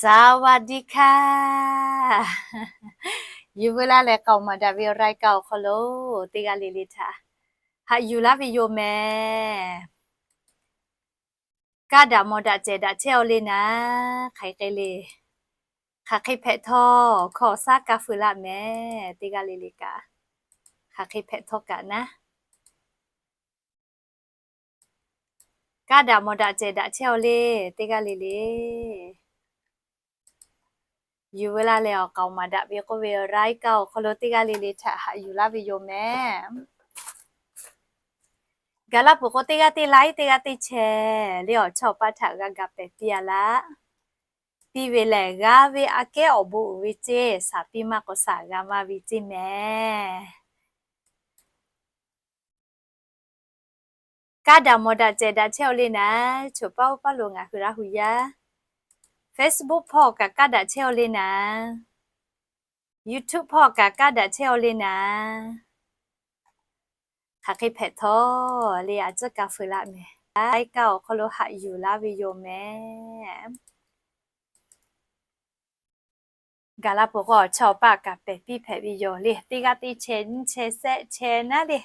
สวัสดีค่ะ Yuˬ veu laˇ leh k'aoˍ maˍ daꞈ ve รายการ awˬ hk'aw lo teˇ g'aˇ le le htaꞈ haꞈ yuˬ laˇ ve yoˬ mehˍ. Kaˇ daꞈ mawˬ daꞈ cehˬ daꞈ chehˇ-aw le naˍ, hk'aˬ hk'e le, hk'aˬ hk'e hpehꞈ htawˇ hkawˇ awˬ shaˉ kaˇ feu laˇ mehˍ. Teˇ g'aˇ le le kaꞈ, hk'aˬ hk'e hpehꞈ htawˇ kaꞈ naˉ, kaˇ daꞈ mawˬ daꞈ cehˬ daꞈ chehˇ-aw le. Teˇ g'aˇ le le yuˬ veu laˇ leh awˬ k'aoˍ maˍ daꞈ ve k'oˆ ve รายการ awˬ hk'aw lo teˇ g'aˇ le le htaꞈ haꞈ yuˬ laˇ ve yoˬ mehˍ. Gaˬ laˇ peuˬ k'o teˇ g'aˇ teˇ ไลค์ teˇ g'aˇ teˇ แชร์ le awˬ chawˇ awˬ paˆ htaꞈ g'a ga pehˍ piˇ-a laˇ. Piˇ ve lehˬ g'a ve aꞈ kehˉ awˬ bon uiˍ ve ceˇ, shaˍ piˇ maˇ k'awꞈ shaˍ g'a maˇ ve ceˇ mehˍ. Kaˇ daꞈ mawˬ daꞈ cehˬ daꞈ chehˇ-aw le naˍ, choˬ paˇ oˇ paˇ lo ngaˬ hui Laˇ hu yaˇ Facebook hpawˇ kaꞈ kaˇ daꞈ chehˇ-aw le naˍ, YouTube hpawˇ kaꞈ kaˇ daꞈ chehˇ-aw le naˍ, hk'aˬ hk'e hpehꞈ htawˇ le a tcuhˉ kaˇ feu laˇ mehˍ. รายการ awˬ hk'aw lo haꞈ yuˬ laˇ ve yoˬ mehˍ. Gaˬ laˇ peuˬ k'o awˬ chawˇ awˬ paˆ kaꞈ pehˍ piˇ hpehꞈ ve yoˬ le. Teˇ g'aˇ teˇ แชร์ nyiˇ แชร์ shehˆ แชร์ naˉ le,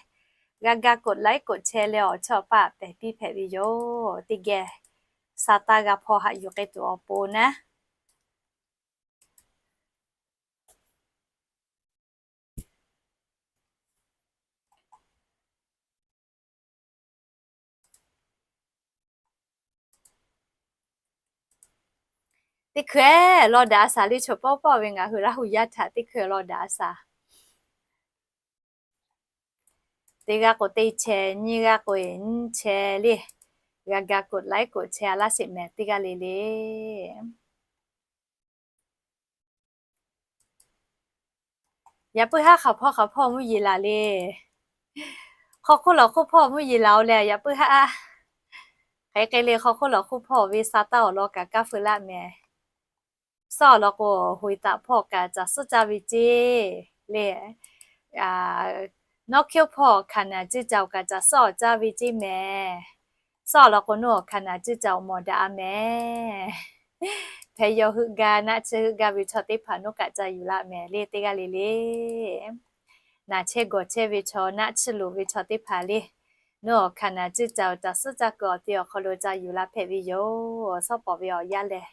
g'a ga กดไลค์ กดแชร์ leh awˬ chawˇ awˬ paˆ pehˍ piˇ hpehꞈ ve yoˬ. Teˇ geh sa taˇ g'a hpaw haꞈ yuˬ k'ai tuˬ awˬ pon naˉ, teˇ hkui law daꞈ a shaˍ le. Choˬ paˇ oˇ paˇ ve ngaˬ hui Laˇ hu yaˇ htaꞈ teˇ hkui law daꞈ a shaˍ. Teˇ g'aˇ k'o teˇ แชร์, nyiˇ g'aˇ k'o nyiˇ แชร์ le, g'a ga กดไลค์ กดแชร์ a laˇ sheˍ mehˍ teˇ g'aˇ le le. Yaꞈ puiˉ haˉ hk'aˬ hpawˇ hk'aˬ hpawˇ mvuhˇ yeˬ laˬ le. Hk'aw hk'oˆ lawˬ hk'oˆ hpawˇ mvuhˇ yeˬ laˬ-o leh yaꞈ puiˉ haˉ, hk'aˬ hk'e le hk'aw hk'oˆ lawˬ hk'oˆ hpawˇ ve sa taˇ awˬ lawn kaꞈ kaˇ feu laˇ mehˍ. Suhˉ awˬ lawn k'o, hoꞈ e taꞈ hpawˇ kaꞈ caˬ suhˉ caˇ ve ceˇ le. Nawˉ hkiˉ oˇ hpawˇ hkaˍ naˍ ceuˇ caˬ-oˬ kaꞈ caˬ suhˉ awˬ caˇ ve ceˇ mehˍ. Suhˉ awˬ lawn k'o, nawˉ awˬ hkaˍ naˍ ceuˇ caˬ awˬ mawˬ daꞈ-a mehˍ. Hpehꞈ yaw heuˆ gaˇ naˆ tsuhˇ heuˆ gaˇ ve chaw teˇ hpaˍ nawˉ kaꞈ ca yuˬ laˇ mehˍ le teˇ g'aˇ le le. Naˬ chehˇ gawˬ chehˇ ve chaw, naˆ tsuhˇ loˍ ve chaw teˇ hpaˍ le, nawˉ awˬ hkaˍ naˍ ceuˇ caˬ-oˬ caˬ suhˉ caˇ kuiˬ awˬ te awˬ hk'aw lo ca yuˬ la hpehꞈ ve yoˬ. Suhˉ pawˍ ve awˬ yaˇ lehˬ,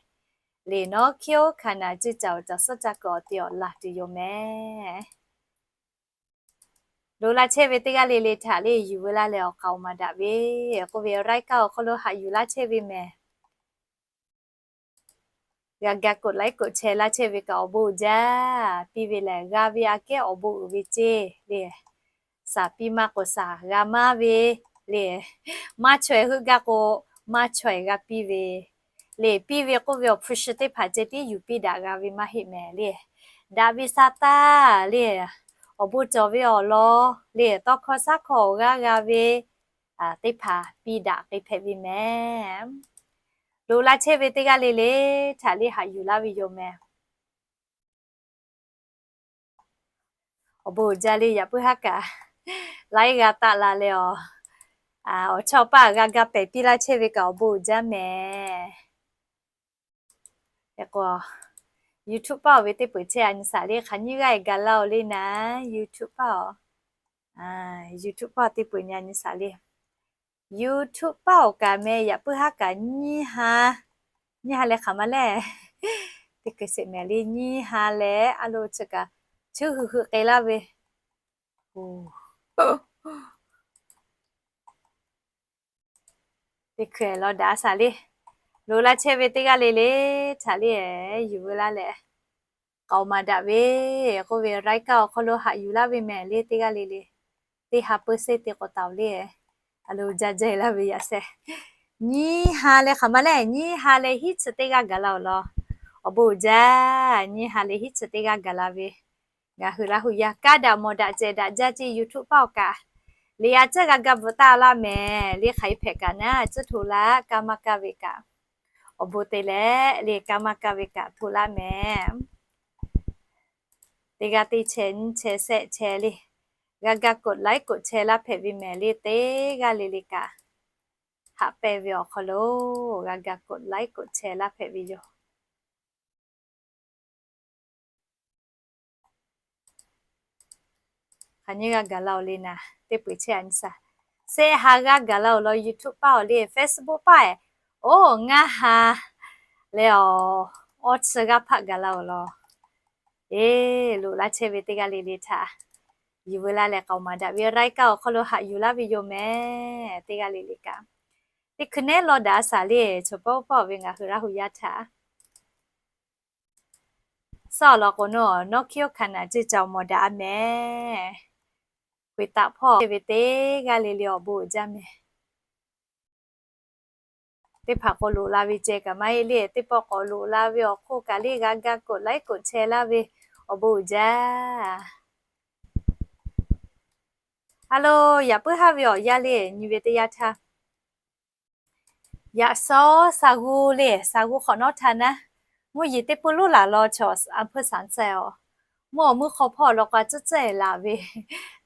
le nawˉ hkiˉ oˇ hkaˍ naˍ ceuˇ caˬ-oˬ caˬ suhˉ caˇ kuiˬ awˬ te awˬ laˬ tuˬ yoˬ mehˍ. Loꞈ la chehˇ ve teˇ g'aˇ le le htaꞈ le yuˬ veu laˇ leh awˬ k'aoˍ maˍ daꞈ ve k'oˆ ve รายการ awˬ hk'aw lo haꞈ yuˬ laˇ chehˇ ve mehˍ. G'a ga กดไลค์ กดแชร์ laˇ chehˇ ve kaꞈ awˬ bon uiˍ jaˇ. Piˇ ve lehˬ g'a ve aꞈ kehˉ awˬ bon uiˍ ve ceˇ le. Shaˍ piˇ maˇ k'awꞈ shaˍ g'a maˇ ve le. Maˇ chaweh heuˆ gaˇ k'o, maˇ chaweh g'a piˇ ve le. Piˇ ve k'oˆ ve awˬ hpu shi teˇ hpaˍ ceh tiˉ yuˬ piˇ daꞈ g'a ve maˇ heˆ mehˍ le. Daꞈ ve sa taˇ le, awˬ bon cawˬ ve awˬ lawn le, tawˇ hkawˇ shaˉ hkawˇ awˬ g'aˇ g'a ve teˇ hpaˍ piˇ daꞈ k'ai hpehꞈ ve mehˍ. Loꞈ la chehˇ ve teˇ g'aˇ le le htaꞈ le haꞈ yuˬ laˇ ve yoˬ mehˍ. Awˬ bon uiˍ jaˇ le, yaꞈ puiˉ haˉ kaꞈ laiˉ g'a taˆ la leh awˬ, awˬ chawˇ paˆ g'a ga pehˍ piˇ laˇ chehˇ ve kaꞈ awˬ bon uiˍ jaˇ mehˍ. K'o, YouTube paˆ-oˬ ve teˇ peuˬ chehˇ a nyi shaˍ le. Hk'aˬ nyiˇ g'aˇ e gaˬ laˇ-oˬ le naˍ, YouTube paˆ-oˬ. YouTube paˆ teˇ peuˬ nyi a nyi shaˍ le. YouTube paˆ-oˬ kaꞈ meh yaꞈ puiˉ haˉ kaꞈ nyiˇ ha, nyiˇ ha leh hk'aˬ ma lehˬ, teˇ hkui sheˍ mehˍ le, nyiˇ ha leh a lo chi kaꞈ chuˇ hui hui k'ai laˇ ve. Teˇ hkui law daꞈ a shaˍ le. Loꞈ la chehˇ ve teˇ g'aˇ le le htaꞈ le yuˬ veu laˇ leh k'aoˍ maˍ daꞈ ve k'oˆ ve รายการ awˬ hk'aw lo haꞈ yuˬ laˇ ve mehˍ le teˇ g'aˇ le le. Teˇ ha เปอร์เซ็นต์ te k'awꞈ taˍ-oˬ le. A lo jaˇ jaˇ e laˇ ve yaꞈ sheh. Nyiˇ ha leh hk'aˬ ma lehˬ, nyiˇ ha leh hiˉ chi teˇ g'aˇ gaˬ la-oˬ law. Awˬ bon uiˍ jaˇ, nyiˇ ha leh hiˉ chi teˇ g'aˇ gaˬ la ve. Ngaˬ hui Laˇ hu yaˇ kaˇ daꞈ mawˬ daꞈ cehˬ daꞈ jaˇ ceˇ YouTube paˆ-oˬ kaꞈ, le a ciˉ g'a ga bvuhꞈ taˍ laˇ mehˍ le. Hk'aˬ hk'e hpehꞈ kaꞈ naˉ, a ciˉ hto laˇ, kaˇ maˇ kaˇ ve kaꞈ. Awˬ bon te leh le, kaˇ maˇ kaˇ ve kaꞈ hto laˇ mehˍ. Teˇ g'aˇ teˇ แชร์ nyiˇ แชร์ shehˆ แชร์ le, g'a ga กดไลค์ กดแชร์ laˇ hpehꞈ ve mehˍ le. Teˇ g'aˇ le le kaꞈ haꞈ pehnˇ ve awˬ hk'aw lo g'a ga กดไลค์ กดแชร์ laˇ hpehꞈ ve yoˬ. Nyiˇ g'aˇ gaˬ la-oˬ le naˍ, teˇ peuˬ chehˇ a nyi saˍ. Sehˆ ha g'aˇ gaˬ la-oˬ law, YouTube paˇ awˬ le, Facebook paˇ eh, oˇ ngaˇ ha leh awˬ, awˇ chi g'aˇ hpaˆ gaˬ la-oˬ law. Eˬ, loꞈ laˇ chehˇ ve teˇ g'aˇ le le htaꞈ, Yuˬ veu laˇ leh k'aoˍ maˍ daꞈ ve รายการ awˬ hk'aw lo haꞈ yuˬ laˇ ve yoˬ mehˍ. Teˇ g'aˇ le le kaꞈ, teˇ hkui nehˉ lawˇ daꞈ a shaˍ le, chaw pawˆ pawˆ ve ngaˬ hui Laˇ hu yaˇ htaꞈ. Suhˉ awˬ lawn k'o, nawˉ nawˉ hkiˉ oˇ hkanˍ naˍ ceuˬ ca awˬ mawˬ daꞈ a mehˍ. K'oꞈ e taꞈ hpawˇ ve teˇ g'aˇ le le awˬ bon uiˍ jaˇ mehˍ. Teˇ hpaˍ k'o loꞈ la ve ceh kaꞈ maˇ heˆ le, teˇ pawˆ k'awꞈ loꞈ la ve awˬ hk'oˆ kaꞈ le g'a ga กดไลค์ กดแชร์ laˇ ve awˬ bon uiˍ jaˇ. A lo, yaꞈ puiˉ haˉ ve awˬ yanˇ le nyi ve teˇ yanˇ htaˇ, yaꞈ shaw sha g'uˇ le, sha g'uˇ hk'awꞈ nawˉ htaˇ naˉ, mvuhˇ yeˬ teˇ peuˇ loˉ laˬ law chaw a hpeuˇ saˍ tcuh-e-oˬ. Mvuhˇ awˬ meuˇ hk'aw hpawˇ awˬ lawn k'o a tcuhˉ tcuhˉ-e laˬ ve,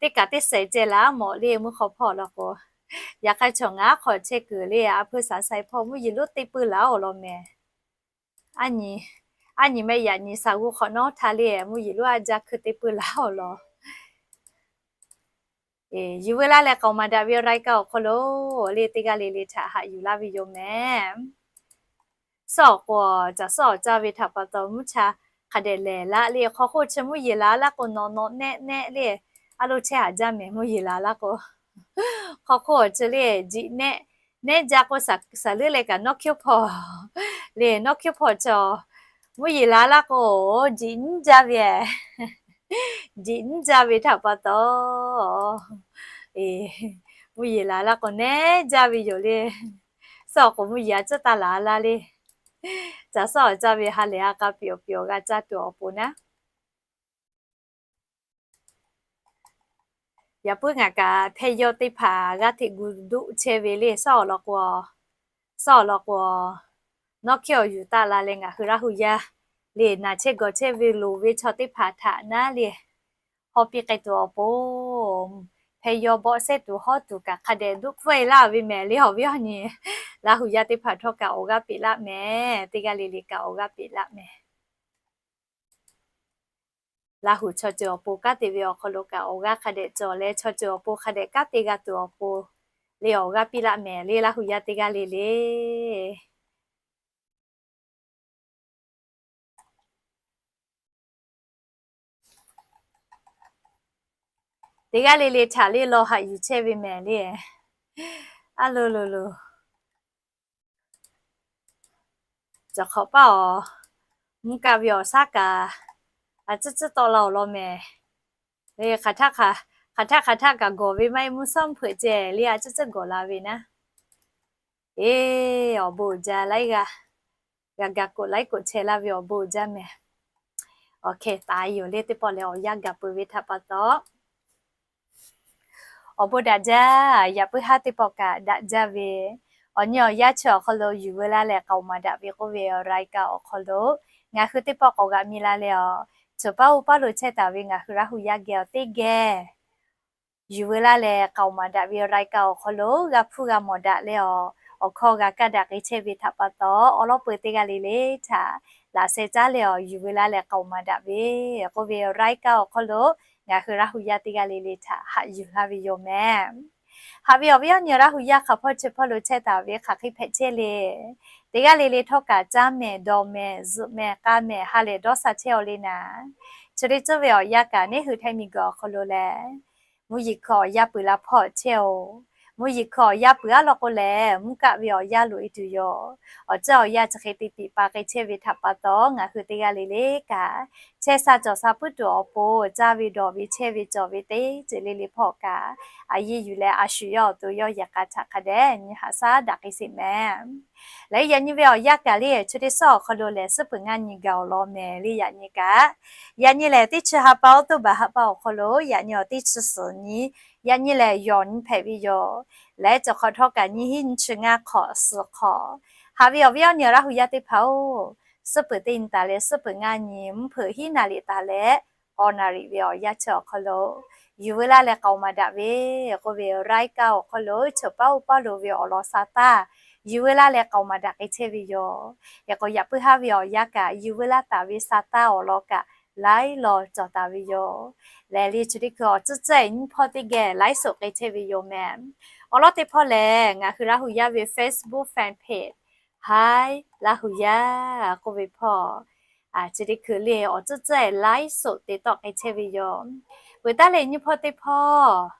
teˇ kaꞈ teˇ shehˍ ceh laˬ mawꞈ le meuˇ hk'aw hpawˇ awˬ lawn k'o. Yaꞈ hk'aˇ chaw ngaˬ aˉ hk'awꞈ chehˇ kuiˬ le a hpeuˇ saˍ sha-e hpawˇ mvuhˇ yeˬ loˉ teˇ peuˇ laˬ awˬ lawn mehˍ. Aˉ nyi mehˆ yaꞈ nyi sha g'uˇ hk'awꞈ nawˉ htaˇ le mvuhˇ yeˬ loˉ a jaˇ hkui teˇ peuˇ laˬ awˬ lawn. Yuˬ veu laˇ leh k'aoˍ maˍ daꞈ ve รายการ awˬ hk'aw lo le teˇ g'aˇ le le htaꞈ haꞈ yuˬ laˇ ve yoˬ mehˍ. Suhˉ awˬ k'o, caˬ suhˉ awˬ caˇ ve htaꞈ pa taw mvuhˇ cha hk'a dehꞈ lehˬ laˇ le, hk'aw hk'oˆ chi mvuhˇ yeˬ laˬ laˇ k'o nawꞈ nawꞈ nehˆ nehˆ le, a lo chehˇ haꞈ jaˇ mehˍ mvuhˇ yeˬ laˬ laˇ k'o. Hk'aw hk'oˆ awˬ ceuˬ le, jiꞈ nehˆ nehˆ jaˇ k'o, saˍ leuˉ leh kaꞈ nawˉ hkiˉ hpawˇ le, nawˉ hkiˉ hpawˇ chaw mvuhˇ yeˬ laˬ laˇ k'o, jiꞈ nyiˉ jaˇ ve, jiꞈ nyiˉ jaˇ ve htaꞈ pa taw, mvuhˇ yeˬ laˬ laˇ k'o nehˉ jaˇ ve yoˬ le. Suhˉ awˬ k'o mvuhˇ yeˬ a tcuhˉ taˇ laˬ laˇ le. Caˬ suhˉ awˬ caˇ ve ha lehˬ a k'a piˍ awˬ piˍ awˬ g'a caˇ tuˬ awˬ pon naˉ, yaꞈ puiˉ ngaˬ kaꞈ hpehˇ yawˇ teˇ hpaˍ g'aˇ hteꞈ gu doˆ chehˇ ve le. Suhˉ awˬ lawn k'o, suhˉ awˬ lawn k'o, nawˉ hkiˉ awˬ yuˬ taˆ la leh ngaˬ hui Laˇ hu yaˇ le naˬ chehˇ gawˬ chehˇ ve loˍ ve chaw teˇ hpaˍ htaꞈ naˉ le, hawˇ piˇ k'ai tuˬ awˬ pon, hpehˇ yawˇ bawˆ sehˉ tuˬ hawˉ tuˬ kaꞈ hk'a dehꞈ doˆ pfuhˇ-e laˇ ve mehˍ le. Awˬ viˉ awˬ nyi Laˇ hu yaˇ teˇ hpaˍ htawˇ kaꞈ awˬ g'aˇ peꞈ laˆ mehˍ. Teˇ g'aˇ le le kaꞈ awˬ g'aˇ peꞈ laˆ mehˍ. Laˇ hu chaw ceuˬ awˬ pon kanˉ te ve awˬ hk'aw lo kaꞈ awˬ g'aˇ hk'a dehꞈ cawˬ leh, chaw ceuˬ awˬ pon hk'a dehꞈ kanˉ te g'a tuˬ awˬ pon le awˬ g'aˇ piˇ laˆ mehˍ le Laˇ hu yaˇ teˇ g'aˇ le le. Teˇ g'aˇ le le htaꞈ le law haꞈ yuˬ chehˇ ve mehˍ le. A lo lo lo. Cawˬ hk'awꞈ paˇ awˬ, mvuhˇ kaˆ ve awˬ shaˉ kaꞈ a tcuhˉ tcuhˉ tawˆ la awˬ lawn mehˍ. Hk'aˬ htaˆ hk'aˬ htaˆ kaꞈ gawˬ ve maˇ heˆ, mvuhˇ shawˉ mvuhˇ hpeuꞈ ceh le a tcuhˉ tcuhˉ gawˬ la ve naˉ. Eˬ, awˬ bon uiˍ jaˇ laiˉ g'aˇ, g'a ga กดไลค์ กดแชร์ laˇ ve awˬ bon uiˍ jaˇ mehˍ. Awˬ hkeh taˍ yoˬ le teˇ pawˆ lehˬ awˬ yanˇ gaˬ peuˬ ve htaꞈ pa taw, awˬ bon daꞈ jaˇ. Yaꞈ puiˉ haˉ teˇ pawˆ kaꞈ daꞈ jaˇ ve, awˬ nyi awˬ yanˇ chi awˬ hk'aw lo yuˬ veu laˇ leh k'aoˍ maˍ daꞈ ve k'oˆ ve รายการ awˬ hk'aw lo ngaˬ hui teˇ pawˆ k'awꞈ g'aꞈ mi la leh awˬ, cawˬ paˉ oˇ paˇ lo chehˇ taˍ ve ngaˬ hui Laˇ hu yaˇ geh awˬ teˇ geh yuˬ veu laˇ leh k'aoˍ maˍ daꞈ ve รายการ awˬ hk'aw lo g'a hpuˇ g'a mawˬ daꞈ leh awˬ, awˬ hkawˇ g'a kaˇ daꞈ k'ai chehˇ ve htaꞈ pa taw, awˬ lawˉ peu teˇ g'aˇ le le htaꞈ laꞈ sheh caˉ leh awˬ yuˬ veu laˇ leh k'aoˍ maˍ daꞈ ve k'oˆ ve รายการ awˬ hk'aw lo ngaˬ hui Laˇ hu yaˇ teˇ g'aˇ le le htaꞈ haꞈ yuˬ laˇ ve yoˬ mehˍ. Haꞈ ve awˬ viˉ awˬ nyi Laˇ hu yaˇ hk'aˬ hpawˇ chi hpawˇ lo chehˇ taˍ ve hk'aˬ hk'e hpehꞈ chehˇ le. Teˇ g'aˇ le le htawˇ kaꞈ caˇ mehˍ, dawˬ mehˍ, zuhꞈ mehˍ, k'a mehˍ, ha lehˬ dawˇ sha chehˇ-aw le naˍ. Chi teˇ ceuˬ ve awˬ yanˇ kaꞈ neˇ hui htaiˇ miˬ guiˬ awˬ hk'aw lo lehˬ, mvuhˇ yeˬ hkui awˬ yanˇ peuˬ la hpawˇ chehˇ-oˬ. Mvuhˇ yeˬ hkui awˬ yanˇ peuˬ aˉ lawn k'o lehˬ, mvuhˇ kaˆ ve awˬ yanˇ loꞈ-e tuˬ yoˬ. Awˬ ceuˬ awˬ yanˇ chi hk'e te piˍ pa k'ai chehˇ ve htaꞈ pa taw, ngaˬ hui teˇ g'aˇ le le kaꞈ chehˇ sha cawˬ sha puiˉ tuˬ awˬ pon, caˇ ve dawˬ ve chehˇ ve cawˬ ve teˇ ceuˬ le le hpawˇ kaꞈ, a yiˇ yuˬ leh a shu yawˇ awˬ to yawˇ yehˬ k'a htaꞈ hk'a dehꞈ nyi haꞈ shaˉ daꞈ k'ai sheˍ mehˍ. Leh yaꞈ nyi ve awˬ yanˇ kaꞈ le, chi teˇ suhˉ awˬ hk'aw lo lehˬ, suhˉ peuˬ ngaˇ nyi gaˬ awˬ lawn mehˍ le yaꞈ nyi kaꞈ. Yaꞈ nyi lehˬ, teˇ chi ha pa October ha pa awˬ hk'aw lo yaꞈ nyi awˬ teˇ chi suhˍ nyi, yaꞈ nyi lehˬ yawˬ nyi hpehꞈ ve yoˬ. Leh cawˬ hk'awꞈ htawˇ kaꞈ nyiˇ hinˉ nyiˇ chi ngaˇ hk'awꞈ suhˍ hk'awꞈ. Haꞈ ve awˬ viˉ awˬ nyi Laˇ hu yaˇ teˇ hpaˍ-oˬ, suhˉ peuˬ teˇ nyi taˍ leh suhˉ peuˬ ngaˇ nyi mvuhˇ hpeuꞈ hiˉ naˍ riˍ taˍ leh, awˬ naˍ riˍ ve awˬ yanˇ chi awˬ hk'aw lo yuˬ veu laˇ leh k'aoˍ maˍ daꞈ ve k'oˆ ve รายการ awˬ hk'aw lo, chaw paˉ oˇ paˇ lo ve awˬ lawn sha taˇ yuˬ veu laˇ leh k'aoˍ maˍ daꞈ k'ai chehˇ ve yoˬ. Yaꞈ k'o yaꞈ puiˉ haˉ ve awˬ yanˇ kaꞈ yuˬ veu laˇ taˍ ve sha taˇ awˬ lawn kaꞈ laiˉ law cawˬ taˍ ve yoˬ. Lehˬ le chi teˇ hkui awˬ tcuhˉ tcuhˉ nyiˇ hpawˇ teˇ geh laiˉ soꞈ k'ai chehˇ ve yoˬ mehˍ. Awˬ lawn teˇ hpawˇ lehˬ, ngaˬ hui Laˇ huˍ yaˇ ve Facebook fan page Hi Laˇ huˍ yaˇ k'oˆ ve hpawˇ, chi teˇ hkui le awˬ tcuhˉ tcuhˉ laiˉ soꞈ te tawˆ k'ai chehˇ ve yoˬ. Peuˬ taˉ leh nyiˇ hpawˇ teˇ hpawˇ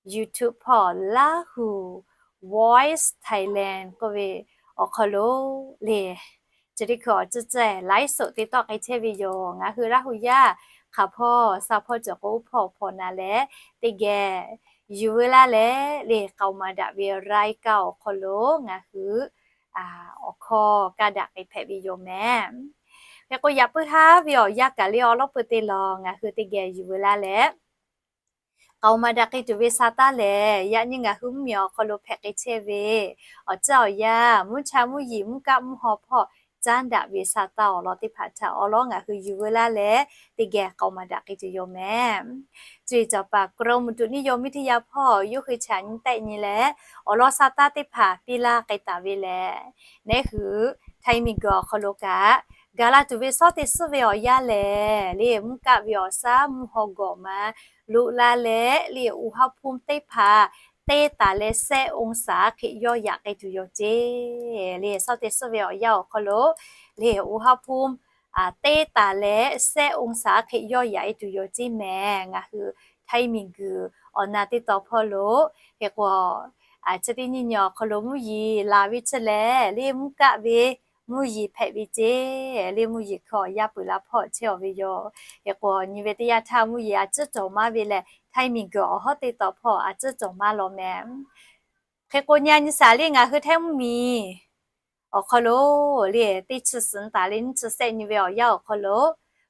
YouTube hpawˇ Laˇ huˍ Voice Thailand k'oˆ ve awˬ hk'aw lo le, chi teˇ hkui awˬ tcuhˉ tcuhˉ laiˉ soꞈ te tawˆ k'ai chehˇ ve yoˬ. Ngaˬ hui Laˇ huˍ yaˇ hk'aˬ hpawˇ sha hpawˇ cawˬ k'o, oˇ hpawˇ awˬ hpawˇ na leh teˇ geh yuˬ veu laˇ leh le, k'aoˍ maˍ daꞈ ve รายการ awˬ hk'aw lo ngaˬ hui awˬ hkawˇ kaˇ daꞈ k'ai hpehꞈ ve yoˬ mehˍ. Hk'e k'o, yaꞈ puiˉ haˉ ve awˬ yanˇ kaꞈ le awˬ lawn peuˬ te law ngaˬ hui teˇ geh yuˬ veu laˇ leh, k'aoˍ maˍ daꞈ k'ai tuˬ ve sa taˇ lehˬ, yaꞈ nyi ngaˬ hui mvuhˇmiˬ awˬ hk'aw lo hpehꞈ k'ai chehˇ ve awˬ tcuhˉ awˬ yanˇ, mvuhˇ cha mvuhˇ yeˬ mvuhˇ kaˆ mvuhˇ haw hpawˇ caˉ daꞈ ve sa taˇ awˬ lawn teˇ hpaˍ htaꞈ awˬ lawn ngaˬ hui yuˬ veu laˇ leh, teˇ geh k'aoˍ maˍ daꞈ k'ai tuˬ yoˬ mehˍ. Cuˇ yiˍ cawˬ paˍ กรมอุตุนิยมวิทยา hpawˇ yawˇ hui chaꞈ nyi tehˆ nyi leh, awˬ lawn sa taˇ teˇ hpaˍ piˇ laˇ k'ai taˍ ve lehˬ, neˉ hui Htaiˍ miˬguiˬ awˬ hk'aw lo kaꞈ gaˬ la tuˬ ve shawˉ teˇ suhˉ ve awˬ yanˇ lehˬ le, mvuhˇ kaˆ ve awˬ shaˉ mvuhˇ haw gawꞈ ma loꞈ la leh le, อุณหภูมิ teˇ hpaˍ teˇ taˍ leh shehˆ องศา hk'e yawˇ yaꞈ k'ai tuˬ yoˬ ceˇ. Le shawˉ teˇ suhˉ ve awˬ yanˇ awˬ hk'aw lo le อุณหภูมิ teˇ taˍ leh shehˆ องศา hk'e yawˇ yaꞈ e tuˬ yoˬ ceˇ mehˍ. Ngaˬ hui Htaiˍ miˬguiˬ awˬ na teˇ taw hpawˇ lo hk'e k'o, chi teˇ nyi nyi awˬ hk'aw lo mvuhˇ yeˬ laˬ ve chi lehˬ le, mvuhˇ kaˆ ve mvuhˇ yeˬ hpehꞈ ve ceˇ. Le mvuhˇ yeˬ hkui awˬ yanˇ peuˬ la hpawˇ chehˇ aw ve yoˬ. Hk'e k'o, nyi ve teˇ yanˇ htaˇ mvuhˇ yeˬ a ciˉ cawˬ maˇ ve lehˬ, Htaiˍ miˬguiˬ awˬ hawˉ teˇ taw hpawˇ a ciˉ cawˬ maˇ law mehˍ. Hk'e k'o, nyi a nyi shaˍ le ngaˬ hui Htaiˍ mvuhˇmiˬ awˬ hk'aw lo le, teˇ chi suhˍ taˍ leh nyiˇ chi shehˆ nyi ve awˬ yanˇ awˬ hk'aw lo,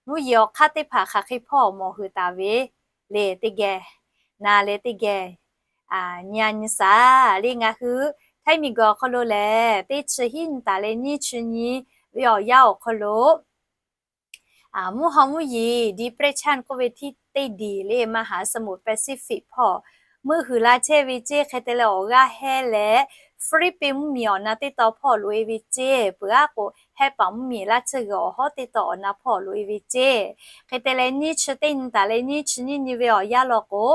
mvuhˇ yeˬ awˬ hk'aˇ teˇ hpaˍ hk'aˬ hk'e hpawˇ mawˬ hui taˍ ve le, teˇ geh na leh teˇ geh nyi a nyi shaˍ le ngaˬ hui Htaiˍ miˬguiˬ awˬ hk'aw lo lehˬ, teˇ chi hiˉ nyi taˍ leh nyiˇ chi nyi ve awˬ yanˇ awˬ hk'aw lo mvuhˇ haw mvuhˇ yeˬ depression k'oˆ ve teˇ diˬ le มหาสมุทรแปซิฟิก hpawˇ meuˆ huiˍ la chehˇ ve ceˇ. Hk'e te leh awˬ g'aˇ hehnˇ leh Hpiˇliˇpiˆ mvuhˇmiˬ awˬ na teˇ taw hpawˇ loꞈ e ve ceˇ. Peuˬ aˉ k'o, Hehˆ paˍ mvuhˇmiˬ laˇ tsuhˇ g'uiˬ awˬ hawˉ teˇ taw awˬ na hpawˇ loꞈ e ve ceˇ. Hk'e te leh nyiˇ chi teˇ nyi taˍ leh nyiˇ chi nyiˇ nyi ve awˬ yanˇ law k'o,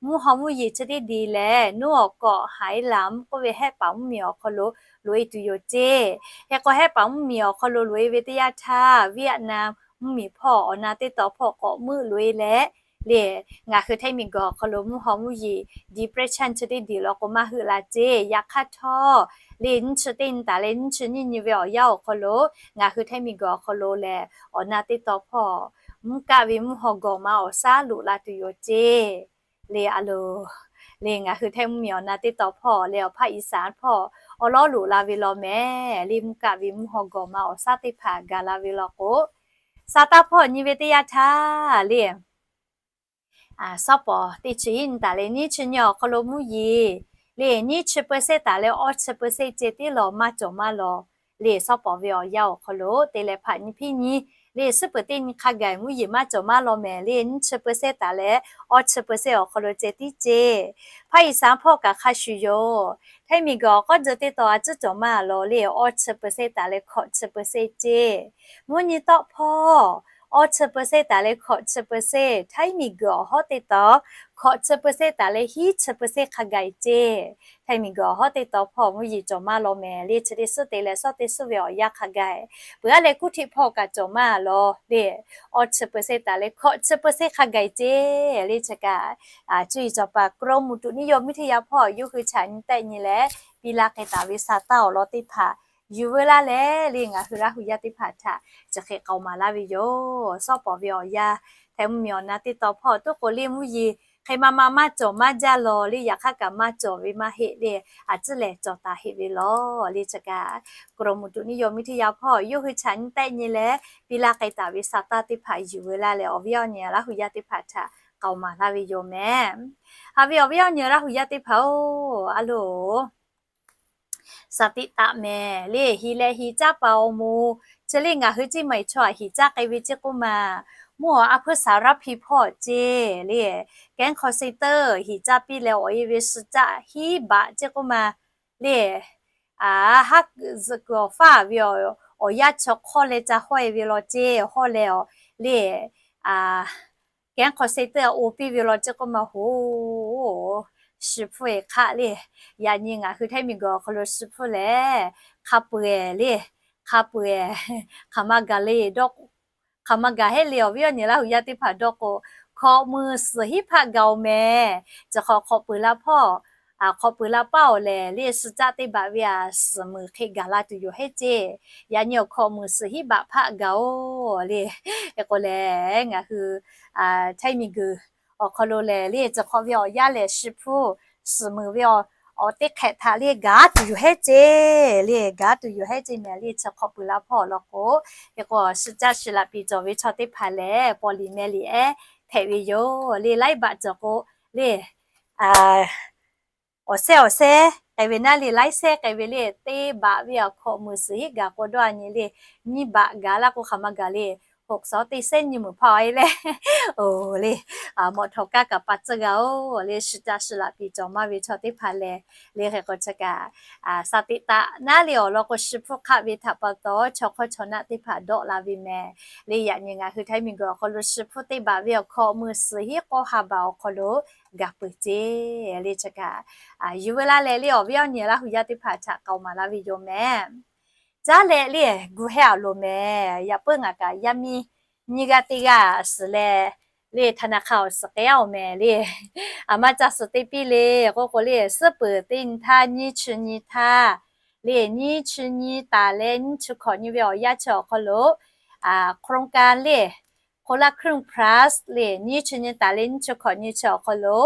mvuhˇ haw mvuhˇ yeˬ chi teˇ diˬ lehˬ, นครหลวง k'oˆ ve Hehˆ paˍ mvuhˇmiˬ awˬ hk'aw lo loꞈ e tuˬ yoˬ ceˇ. Hk'e k'o, Hehˆ paˍ mvuhˇmiˬ awˬ hk'aw lo loꞈ e ve teˇ yanˇ htaˇ, Vietnam mvuhˇmiˬ hpawˇ awˬ na teˇ taw hpawˇ k'awꞈ meuˆ loꞈ e leh le, ngaˬ hui Htaiˍ miˬguiˬ awˬ hk'aw lo mvuhˇ haw mvuhˇ yeˬ depression chi teˇ diˬ law k'o maˇ heuˆ la ceˇ. Yaꞈ hk'aˇ htawˇ le, nyiˇ chi teˇ nyi taˍ leh nyiˇ chi nyiˇ nyi ve awˬ yanˇ awˬ hk'aw lo ngaˬ hui Htaiˍ miˬguiˬ awˬ hk'aw lo lehˬ, awˬ na teˇ taw hpawˇ mvuhˇ kaˆ ve mvuhˇ haw gawˬ ma awˬ shaˉ loꞈ la tuˬ yoˬ ceˇ. Le a loˬ, le ngaˬ hui Htaiˍ mvuhˇmiˬ awˬ na teˇ taw hpawˇ le awˬ hpaˇ Iˉsaˍ hpawˇ awˬ lawn loꞈ la ve law mehˍ. Le mvuhˇ kaˆ ve mvuhˇ haw gawˬ ma awˬ shaˉ teˇ hpaˍ gaˬ la ve law k'o, sa taˇ hpawˇ nyi ve teˇ yanˇ htaˇ le, shawˉ pawˍ teˇ chi hiˉ nyi taˍ leh nyiˇ chi nyi awˬ hk'aw lo mvuhˇ yeˬ le nyiˇ chi เปอร์เซ็นต์ taˍ leh awˇ chi เปอร์เซ็นต์ ceh tiˉ law maˇ cawˬ maˇ law. Le shawˉ pawˍ ve awˬ yanˇ awˬ hk'aw lo te leh hpaꞈ nyi hpiˇ nyi le, suhˉ peuˬ teˇ nyi hk'a gaˬ mvuhˇ yeˬ maˇ cawˬ maˇ law mehˍ. Le nyiˇ chi เปอร์เซ็นต์ taˍ leh awˇ chi เปอร์เซ็นต์ awˬ hk'aw lo ceh tiˉ ceˇ. Hpaˇ Iˉsaˍ hpawˇ kaꞈ hk'a shuˍ yoˬ. Htaiˍ miˬguiˬ awˬ k'awˇ jeu teˇ taw a ciˉ cawˬ maˇ law le, awˇ chi เปอร์เซ็นต์ taˍ leh hkawꞈ chi เปอร์เซ็นต์ ceˇ. Mvuhˇ nyi tawˆ hpawˇ awˇ chi เปอร์เซ็นต์ taˍ leh hkawꞈ chi เปอร์เซ็นต์, Htaiˍ miˬguiˬ awˬ hawˉ teˇ taw hkawꞈ chi เปอร์เซ็นต์ taˍ leh hiˉ chi เปอร์เซ็นต์ hk'a gaˬ ceˇ. Htaiˍ miˬguiˬ awˬ hawˉ teˇ taw hpawˇ mvuhˇ yeˬ cawˬ maˇ law mehˍ. Le chi teˇ suhˉ te leh shawˉ teˇ suhˉ ve awˬ yanˇ hk'a gaˬ, peuˬ aˉ leh kuˇ htiˆ hpawˇ kaꞈ cawˬ maˇ law le, awˇ chi เปอร์เซ็นต์ taˍ leh hkawꞈ chi เปอร์เซ็นต์ hk'a gaˬ ceˇ. Le chi kaꞈ cuˇ yiˍ cawˬ paˍ กรมอุตุนิยมวิทยา hpawˇ yawˇ hui chaꞈ nyi tehˆ nyi leh piˇ laˇ k'ai taˍ ve sa taˇ awˬ lawn teˇ hpaˍ yuˬ veu laˇ leh, le ngaˬ hui Laˇ huˍ yaˇ teˇ hpaˍ htaꞈ chi hk'e k'aoˍ maˍ laˇ ve yoˬ. Shawˉ pawˍ ve awˬ yanˇ, Htaiˍ mvuhˇmiˬ awˬ na teˇ taw hpawˇ tuˉ k'o le mvuhˇ yeˬ hk'e ma ma maˇ cawˬ maˇ jaˇ law le, yaꞈ hk'aˇ kaꞈ maˇ cawˬ ve maˇ heˆ le, a ciˉ lehˬ cawˬ taˍ heˆ ve law. Le chi kaꞈ กรมอุตุนิยมวิทยา hpawˇ yawˇ hui chaꞈ nyi tehˆ nyi leh piˇ laˇ k'ai taˍ ve sa taˇ teˇ hpaˍ yuˬ veu laˇ leh awˬ viˉ awˬ nyi Laˇ huˍ yaˇ teˇ hpaˍ htaꞈ k'aoˍ maˍ laˇ ve yoˬ mehˍ. Haꞈ ve awˬ viˉ awˬ nyi Laˇ huˍ yaˇ teˇ hpaˍ-oˬ, a loˬ, shaˍ tiꞈ taꞈ mehˍ. Le hiˍ leh hiˍ caˇ paˍ awˬ moˍ chi le ngaˬ hui ceˇ maˬ chaw aꞈ hiˍ caˇ k'ai ve ceˇ k'oˆ ma, mvuhˇ awˬ a hpuiˇ saˍ raˇ hpiˇ hpawˇ ceˇ le, kehˉ hk'aw se teuˆ hiˍ caˇ piˇ leh awˬ e ve suh caˆ hiˉ baꞈ ceˇ k'oˆ ma le, a, haˉ zuhꞈ kuiˬ awˬ faˉ ve awˬ yanˇ chi hk'awˇ leh ca hawˇ e ve law ceˇ. Hawˇ leh awˬ le Kehˉ hk'aw se teˇ g'aˇ oˇ piˇ ve law ceˇ k'oˆ ma hoꞈ, shi hpfuhˇ-e hk'aˆ le. Yaꞈ nyi ngaˬ hui Htaiˇ miˬguiˬ awˬ hk'aw lo shi hpfuhˇ lehˬ, hk'a peu-eˬ le, hk'a peu-eˬ, hk'aˬ ma gaˬ le dawˇ, hk'aˬ ma gaˬ heˆ le awˬ viˉ awˬ nyi Laˇ huˍ yaˇ teˇ hpaˍ dawˇ k'o, hkawꞈ muiˬ suhˍ hiˉ hpaˆ gaˬ-oˬ mehˍ. Chi hk'awꞈ hk'awꞈ peuˬ la hpawˇ, hk'awꞈ peuˬ la paˇ-oˬ lehˬ le, suh caˆ teˇ baꞈ ve a suhˍ muiˬ hk'e gaˬ la tuˬ yoˬ heˆ ceˇ. Yaꞈ nyi awˬ hkawꞈ muiˬ suhˍ hiˉ baꞈ hpaˆ gaˬ-oˬ le. Hk'e k'o lehˬ, ngaˬ hui Htaiˇ miˬguiˬ awˬ hk'aw lo lehˬ le, chi hk'awꞈ ve awˬ yanˇ lehˬ shi hpfuhˇ suhˍ muiˬ ve awˬ teˇ hk'ehꞈ htaꞈ le gaˬ tuˬ yoˬ heˆ ceˇ le, gaˬ tuˬ yoˬ heˆ ceˇ mehˍ le. Chi hk'awꞈ peuˬ la hpawˇ awˬ lawn k'o, hk'e k'o shi caˆ shi laꞈ piˍ cawˬ ve chaw teˇ hpaˍ lehˬ, paw liꞈ meh liꞈ ehˉ hpehꞈ ve yoˬ le. Laiˉ baꞈ cawˬ k'o le, awˬ sehˉ awˬ sehˉ k'ai ve naˉ le, laiˉ sehˉ k'ai ve le, teˇ baꞈ ve awˬ hkawꞈ muiˬ suhˍ hiˉ gaˬ k'o dawˇ a nyi le, nyiˇ baꞈ gaˬ laˇ k'o hk'aˬ ma gaˬ le, hoꞈ suhˍ teˇ sehˉ nyiˇ muiˬ hpaˇ a e leh, oˬ le, mawꞈ htawꞈ kaˇ kaꞈ pa tcuhˇ g'a-oˬ le. Shi caˆ shi laꞈ piˍ cawˬ maˇ ve chaw teˇ hpaˍ lehˬ le, hk'e k'o chi kaꞈ saˍ teꞈ taꞈ naˉ le awˬ lawn k'o shi hpfuhˇ hk'aˆ ve htaꞈ pa taw chaw hk'awˇ chaw naˆ teˇ hpaˍ dawˆ la ve mehˍ le. Yaꞈ nyi ngaˬ hui Htaiˇ miˬguiˬ awˬ hk'aw lo shi hpfuhˇ teˇ baꞈ ve awˬ hkawꞈ muiˬ suhˍ hiˉ k'awˇ ha baˬ awˬ hk'aw lo gaˬ peuˬ ceˇ le. Chi kaꞈ yuˬ veu laˇ leh le awˬ viˉ awˬ nyi Laˇ huˍ yaˇ teˇ hpaˍ htaꞈ k'aoˍ maˍ laˇ ve yoˬ mehˍ. Caˉ leh le gu hehˉ a loˍ mehˍ. Yaꞈ puiˉ ngaˬ kaꞈ yaˇ miˇ nyiˇ g'aˇ teˇ g'aˇ suhˍ leh le ธนาคาร awˬ suhˍ k'ai-a oˬ mehˍ le. A maˇ ca suhˍ te piˇ le k'oˆ k'o le, suhˉ peuˍ teˇ nyi htaˇ nyiˇ chi nyi htaˇ le, nyiˇ chi nyi taˍ leh nyiˇ chi hkawꞈ nyi ve awˬ yanˇ chi awˬ hk'aw lo โครงการ le คนละครึ่ง plus le nyiˇ chi nyi taˍ leh nyiˇ chi hkawꞈ nyi chi awˬ hk'aw lo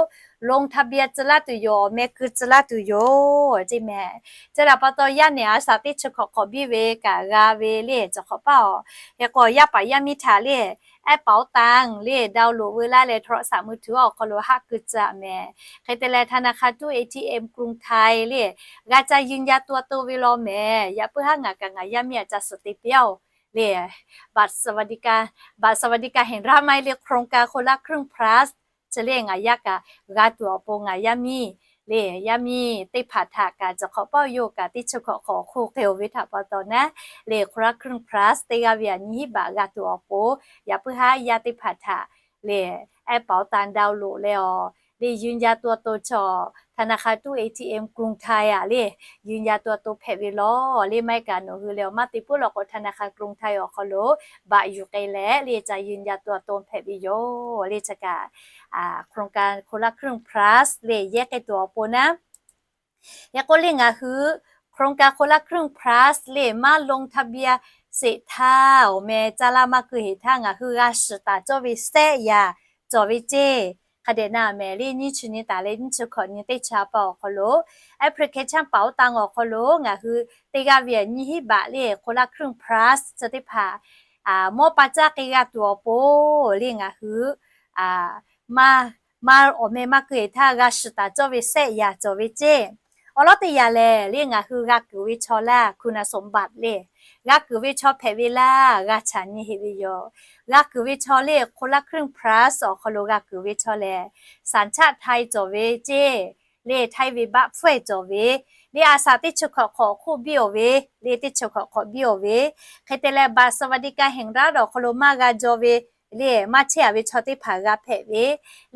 ลงทะเบียน tcuh laˇ tuˬ yoˬ, awˬ meh keu tcuh laˇ tuˬ yoˬ ceˇ mehˍ. Chi htaꞈ pa taw yaˇ nehˬ a shaꞈ teˇ chi hkawꞈ hk'awꞈ biˇ ve kaꞈ g'a ve le, cawˬ hk'awꞈ paˇ-oˬ. Hk'e k'o yaˇ paˍ yaˇ miˇ htaꞈ le แอปเป๋าตัง le download veu laˇ leh โทรศัพท์มือถือ awˬ hk'aw lo haˆ keu tcuh-a mehˍ. Hk'e te leh ธนาคาร ตู้ เอทีเอ็ม กรุงไทย le g'a ca ยืนยันตัวตน ve law mehˍ. Yaꞈ puiˉ haˉ ngaˬ kaꞈ ngaˬ yaˇ miˇ a ca suhˍ te piˇ-oˬ le. บัตรสวัสดิการ บัตรสวัสดิการแห่งรัฐ maˇ heˆ le โครงการคนละครึ่ง plus chi le ngaˬ yaˇ kaꞈ g'a tuˬ awˬ pon ngaˬ yaˇ miˇ le, yaˇ miˇ teˇ hpaˍ htaꞈ kaꞈ cawˬ hk'awꞈ paˇ yoˬ kaꞈ teˇ chi hkawꞈ hk'awꞈ hk'oˆ hk'e-oˬ ve htaꞈ pa taw naˉ le คนละครึ่ง plus teˇ g'aˇ ve a nyiˇ hiˉ baꞈ g'a tuˬ awˬ pon, yaꞈ puiˉ haˉ yaˇ teˇ hpaˍ htaꞈ le แอปเป๋าตัง download leh awˬ le ยืนยันตัวตน chaw ธนาคาร ตู้ เอทีเอ็ม กรุงไทย a le ยืนยันตัวตน hpehꞈ ve law le. Maˇ heˆ kaꞈ nawˬ hui leh awˬ maˇ te puiˉ law k'o ธนาคารกรุงไทย awˬ hk'aw lo baꞈ yuˬ k'ai leh le ca ยืนยันตัวตน hpehꞈ ve yoˬ le. Chi kaꞈ โครงการคนละครึ่ง plus le yehˇ k'ai tuˬ awˬ pon naˉ. Hk'e k'o le ngaˬ hui โครงการคนละครึ่ง plus le maˇ ลงทะเบียน sheˍ htaˇ awˬ meh caˇ laˇ maˇ keu heˍ htaˇ ngaˬ hui g'a shiˍ taˍ cawˇ ve sehˆ yaꞈ cawˬ ve ceˇ. Hk'a dehꞈ na mehˍ le nyiˇ chi nyi taˍ leh nyiˇ chi hkawꞈ nyi teˇ chi a pa awˬ hk'aw lo application เป๋าตัง awˬ hk'aw lo ngaˬ hui teˇ g'aˇ ve a nyiˇ hiˉ baꞈ le คนละครึ่ง plus chi teˇ hpaˍ mawˇ pa caˇ k'ai g'a tuˬ awˬ pon le ngaˬ hui maˇ, maˇ awˬ meh maˇ keu heˍ htaˇ g'a shiˍ taˍ cawˇ ve sehˆ yaꞈ cawˬ ve ceˇ. Awˬ lawn teˇ yaꞈ lehˬ le ngaˬ hui g'a kuiˬ ve chaw laˇ คุณสมบัติ le g'a kuiˬ ve chaw hpehꞈ ve laˇ g'a chaꞈ nyi heꞈ ve yoˬ. G'a kuiˬ ve chaw le คนละครึ่ง plus awˬ hk'aw lo g'a kuiˬ ve chaw lehˬ, สัญชาติไทย cawˬ ve ceˇ. Le Htaiˇ ve baˆ hpfuhˇ-e cawˬ ve le a shaꞈ teˇ chi hkawꞈ hk'awꞈ hk'oˆ biˇ-oˬ ve le teˇ chi hkawꞈ hk'awꞈ biˇ-oˬ ve. Hk'e te leh บัตรสวัสดิการแห่งรัฐ awˬ hk'aw lo maˇ g'a jaw ve le maˇ chehˇ-a ve chaw teˇ hpaˍ g'a hpehꞈ ve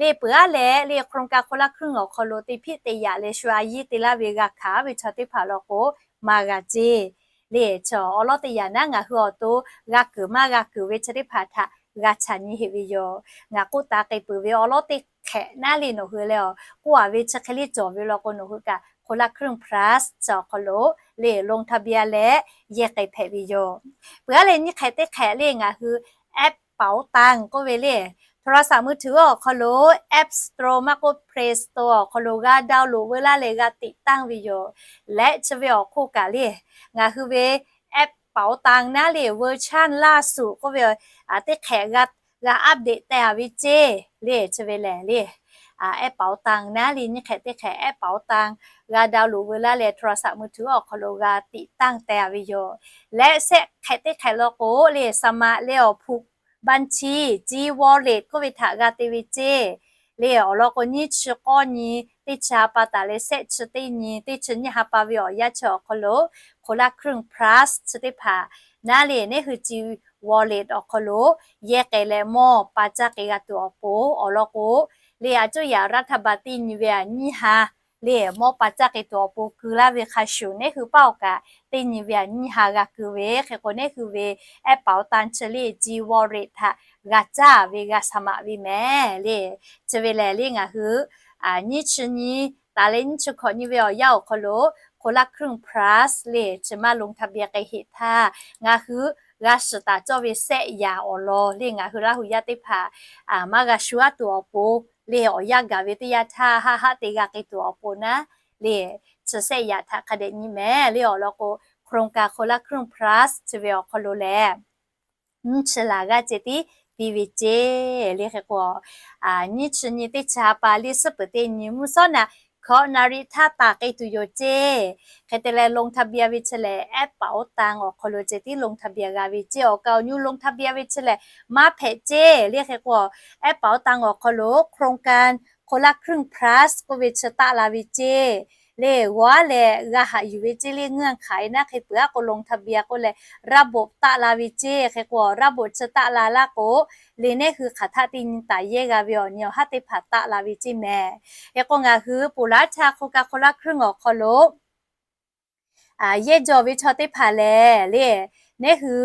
le peuˬ-a leh le โครงการคนละครึ่ง awˬ hk'aw lo teˇ hpiˆ te yaꞈ leh shu a yiˇ te laˇ ve g'a hkanˍ ve chaw teˇ hpaˍ law k'o maˇ g'a ceˇ. Le chi awˬ lawn teˇ yaꞈ naˉ ngaˬ hui awˬ to g'a kuiˬ maˇ g'a kuiˬ ve chi teˇ hpaˍ htaꞈ g'a chaꞈ nyi heꞈ ve yoˬ. Ngaˬ k'oˆ taˍ k'ai peuˬ ve awˬ lawn teˇ hk'ehꞈ naˉ le nawˬ hui leh a k'oˆ-a ve chi hk'e le cawˬ ve law k'o nawˬ hui kaꞈ คนละครึ่ง plus chi awˬ hk'aw lo le ลงทะเบียน leh yehˇ k'ai hpehꞈ ve yoˬ. Peuˬ-a leh nyiˇ hk'ehꞈ teˇ hk'ehꞈ le ngaˬ hui แอปเป๋าตัง k'oˆ ve le โทรศัพท์มือถือ awˬ hk'aw lo App Store maˇ k'oˆ Play Store awˬ hk'aw lo g'a download veu laˇ leh g'a tiꞈ tanˇ ve yoˬ. Leh chi ve awˬ hk'oˆ kaꞈ le ngaˬ hui ve แอปเป๋าตัง naˉ le version ล่าสุด k'oˆ ve teˇ hk'ehꞈ g'a update teh-a ve ceˇ. Le chi ve lehˬ le แอปเป๋าตัง naˉ le nyiˇ hk'ehꞈ teˇ hk'ehꞈ แอปเป๋าตัง g'a download veu laˇ leh โทรศัพท์มือถือ awˬ hk'aw lo g'a tiꞈ tanˇ teh-a ve yoˬ. Leh sehˆ hk'ehꞈ teˇ hk'ehꞈ law k'o le สมัคร leh awˬ ผูกบัญชี G Wallet k'oˆ ve htaꞈ g'a te ve ceˇ. Le awˬ lawn k'o nyiˇ chi k'awˇ nyi teˇ chi ha pa taˍ leh sehˆ chi teˇ nyi teˇ chi nyiˇ ha pa ve awˬ yanˇ chi awˬ hk'aw lo คนละครึ่ง plus chi teˇ hpaˍ naˉ le neˇ hui G wallet awˬ hk'aw lo yehˇ k'ai leh mawˇ pa caˇ k'ai g'a tuˬ awˬ pon awˬ lawn k'o, le a cuˇ yaꞈ รัฐบาล teˇ nyi ve a nyiˇ ha le mawˇ pa caˇ k'ai tuˬ awˬ pon keu laˇ ve hk'a shuˍ, neˇ hui paˇ awˬ kaꞈ teˇ nyi ve a nyiˇ ha g'a keu ve hk'e k'o, neˇ hui ve แอปเป๋าตัง chi le ji wallet htaꞈ g'a caˇ ve g'a สมัคร ve mehˍ le. Chi ve lehˬ le ngaˬ hui nyiˇ chi nyi taˍ leh nyiˇ chi hkawꞈ nyi ve awˬ yanˇ awˬ hk'aw lo คนละครึ่ง Plus le chi maˇ ลงทะเบียน k'ai heˆ htaˇ, ngaˬ hui g'a shiˍ taˍ cawˇ ve เซต yaꞈ awˬ lawn le ngaˬ hui Laˇ hu yaˇ teˇ hpaˍ maˇ g'a shu aˉ tuˬ awˬ pon le awˬ yanˇ gaˬ ve teˇ yanˇ htaˇ haˆ haˆ te g'a k'ai tuˬ awˬ pon naˉ le, chi เซต yaꞈ htaꞈ hk'a dehꞈ nyi mehˍ le. Awˬ lawn k'o, โครงการคนละครึ่ง Plus chi ve awˬ hk'aw lo lehˬ nyiˇ chi laˬ g'aˇ ceh tiˉ piˇ ve ceˇ le hk'e k'o, nyiˇ chi nyi teˇ chi ha pa le suhˉ peuˬ teˇ nyi mvuhˇ shawˉ naꞈ hkawꞈ naˍ riˍ htaˇ taˍ k'ai tuˬ yoˬ ceˇ. Hk'e te leh ลงทะเบียน ve chi lehˬ แอปเป๋าตัง awˬ hk'aw lo ceh tiˉ ลงทะเบียน g'a ve ceˇ. Awˬ kaˍ awˬ nyi ลงทะเบียน ve chi lehˬ maˇ hpehꞈ ceˇ le hk'e k'o, แอปเป๋าตัง awˬ hk'aw lo โครงการคนละครึ่ง Plus k'oˆ ve chi taˆ la ve ceˇ. Le g'awˇ leh g'a haꞈ yuˬ ve ceˇ le เงื่อนไข naˉ hk'e peuˬ aˉ k'o ลงทะเบียน k'oˆ leh ระบบ taˆ la ve ceˇ. Hk'e k'o ระบบ chi taˆ la laˇ k'o, le neˇ hui hk'aˬ htaˆ teˇ nyi taˍ yehˇ g'a ve awˬ nyi awˬ haˉ teˇ hpaˍ taˆ la ve ceˇ mehˍ. Hk'e k'o ngaˬ hui ponˬ laˉ htaˇ โครงการคนละครึ่ง awˬ hk'aw lo yehˇ jaw ve chaw teˇ hpaˍ lehˬ le, neˇ hui